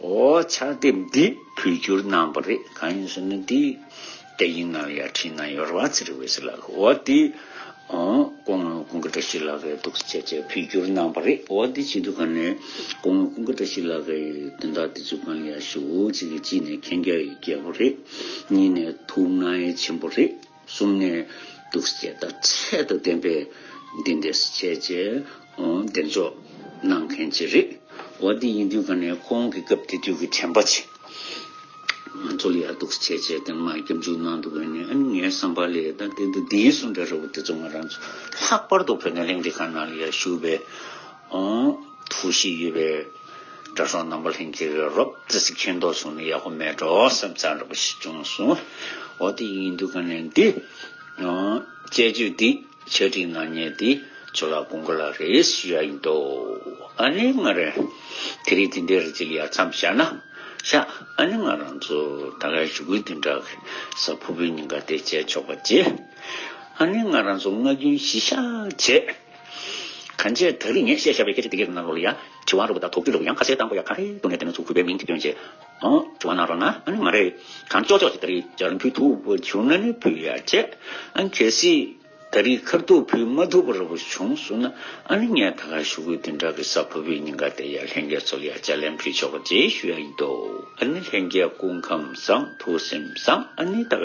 འོ་ཕྱག་དེབ་འདི་བོད་བསྒྱུར་གནང་པ་རེད། གང་ཡིན་ཟེར་ན་འདི་སྐད་ཡིག་ནང་ལ་ཡང་བྲིས་གནང་ཡོད་རེད་པ། ཚེ་རིང་འོད་ཟེར་ལགས་ཀྱིས། འོ་འདི་ཨོ་སྐུ་ངོ་ཀུན་དགའ་བཀྲ་ཤིས་ལགས་ཀྱིས་འདུག་བྱས་བྱས་བོད་བསྒྱུར་གནང་པ་རེད། འོ་འདི་བྱེད་དུས་ག་ནས་སྐུ་ངོ་ཀུན་དགའ་བཀྲ་ཤིས་ལགས་ཀྱི་དོན་དག་འདི་ཚོའི་སྒང་ལ་ཡང་ཞེ་པོ་ཅིག་གི་གཅིག་ནས་མཁྱེན་རྒྱ་ཡི་རྒྱལ་པོ་རེད། གཉིས་ནས་ཐུགས་མངའ་ཡི་ཆེན་པོ་རེད། གསུམ་ནས་འདུག་བྱས་ད་ཚད་དང་ལྡན་པའི་འདི་འདྲས་བྱས་བྱས་ཨོ་གདེང་འཇོག་གནང་མཁན་ཅིག་རེད། འོ་དེ་ཡིན་དུས་ག་ནས་ཁོང་གི་སྐབས་དེ་དུས་ཀྱི་དྲན་པ་ཆེ། ང་ཚོ་ལ་ཡ་འདུག་བྱས་བྱས་དེ་མ་སྐྱབས་འཇུག་གནང་འདུག་ག་ནས། ཨ་ནི་ངའི་བསམ་པ་ལས་ད་དེ་འདི་འདིའི་སུ་འདྲ་ར་བོ་དེ་ཚོ་ང་རང་ཚོ་ལྷག་པར་དུ་བོད་ནས་གླིང་འདི་ག་ནང་ལ་ཡ་བཞུགས་པའི་ཨང་ཐུགས་གཤིས་ཡོད་པའི་དགྲ་གྲོགས་རྣམ་པ་ལྷན་རྒྱས་རོབ་ཙི་ཙི་མཁྱེན་རྟོགས་བྱུང་ན་ཡག་པོ་མེད་འགྲོ་བསམ་ཙང་ར་བོ་ཞིག་བྱུང་སོང་། འོ་དེ་ཡིན་དུས་ག་ནས་འདི་ཨང་དཔྱད་བརྗོད་འདི། འཆད་ཁྲིད་གནང་མཁན་དེ་ཇོ་ལགས་ཀུན་དགའ་ལགས་རེད་ཞུ་ཡ་ཡིན་ཏོ། ཨ་ནི་ང་རེ་དེ་རིང་དེ་འདྲའི་རེ་ཅིག་ལ་ཡ་མཚམས་བཞག་ན་བཞག་ཨ་ནི་ང་རང་ཚོ་ད་གའི་ཞུ་སྐུལ་དེ་འདྲ་གི་གཟའ་ཕུར་བུའི་ཉིན་ཀ་དེ་བྱས་ཆོག་པ་བྱེད། ཨ་ནི་ང་རང་ཚོ་སྔ་རྒྱུན་གཞི་བཞག་བྱས། གང་བྱས་ད་རིང་ངས་བཤད་བཞག་པའི་སྐད་ཆ་དེ་གའི་ནང་ལོགས་ལ་ཡ་དྲི་བ་རུ་བ་དང་དོགས་གཅོད་རུ་བ་ཡང་ཁ་གསལ་གཏང་དགོས་ཡ་ག་རེ་འདུག་ནས་དེ་ནས་ཚུར་གུས་པའི་མིང་དེ་བཏོན་བྱས། ཨོ། དྲི་བ་གནང་རོགས་གནང་། ཨ་ནི་ང་རེ་གང་ལྕོག་ལྕོག་ཅིག་ད་རེས་ལྗགས་ལན་ཕུལ་ཐུབ་པ་བྱུང་ན་ནི་ཕུལ་ཡ་བྱས། ཨ་ནི་གལ་སྲིད་ད་རེས་ཁ་ཐུག་ཕུལ་མ་ཐུབ་པ་ར་བོ་བྱུང་སོང་ན། ཨ་ནི་ངས་ད་ག་ཞུ་གི་དེ་འདྲ་གི་གཟའ་ཕུར་བུའི་ཉིན་ཀ་དེ་ཡ་ལྷན་རྒྱས་ཚོ་ལ་ཡ་ལྗགས་ལན་ཕུལ་ཆོག་པ་བྱེད་ཞུ་ཡ་ཡིན་ཏོ། ཨ་ནི་ལྷན་རྒྱས་སྐུ་ཁམས་བཟང་། ཐུགས་སེམས་བཟང་། ཨ་ནི་ད་ག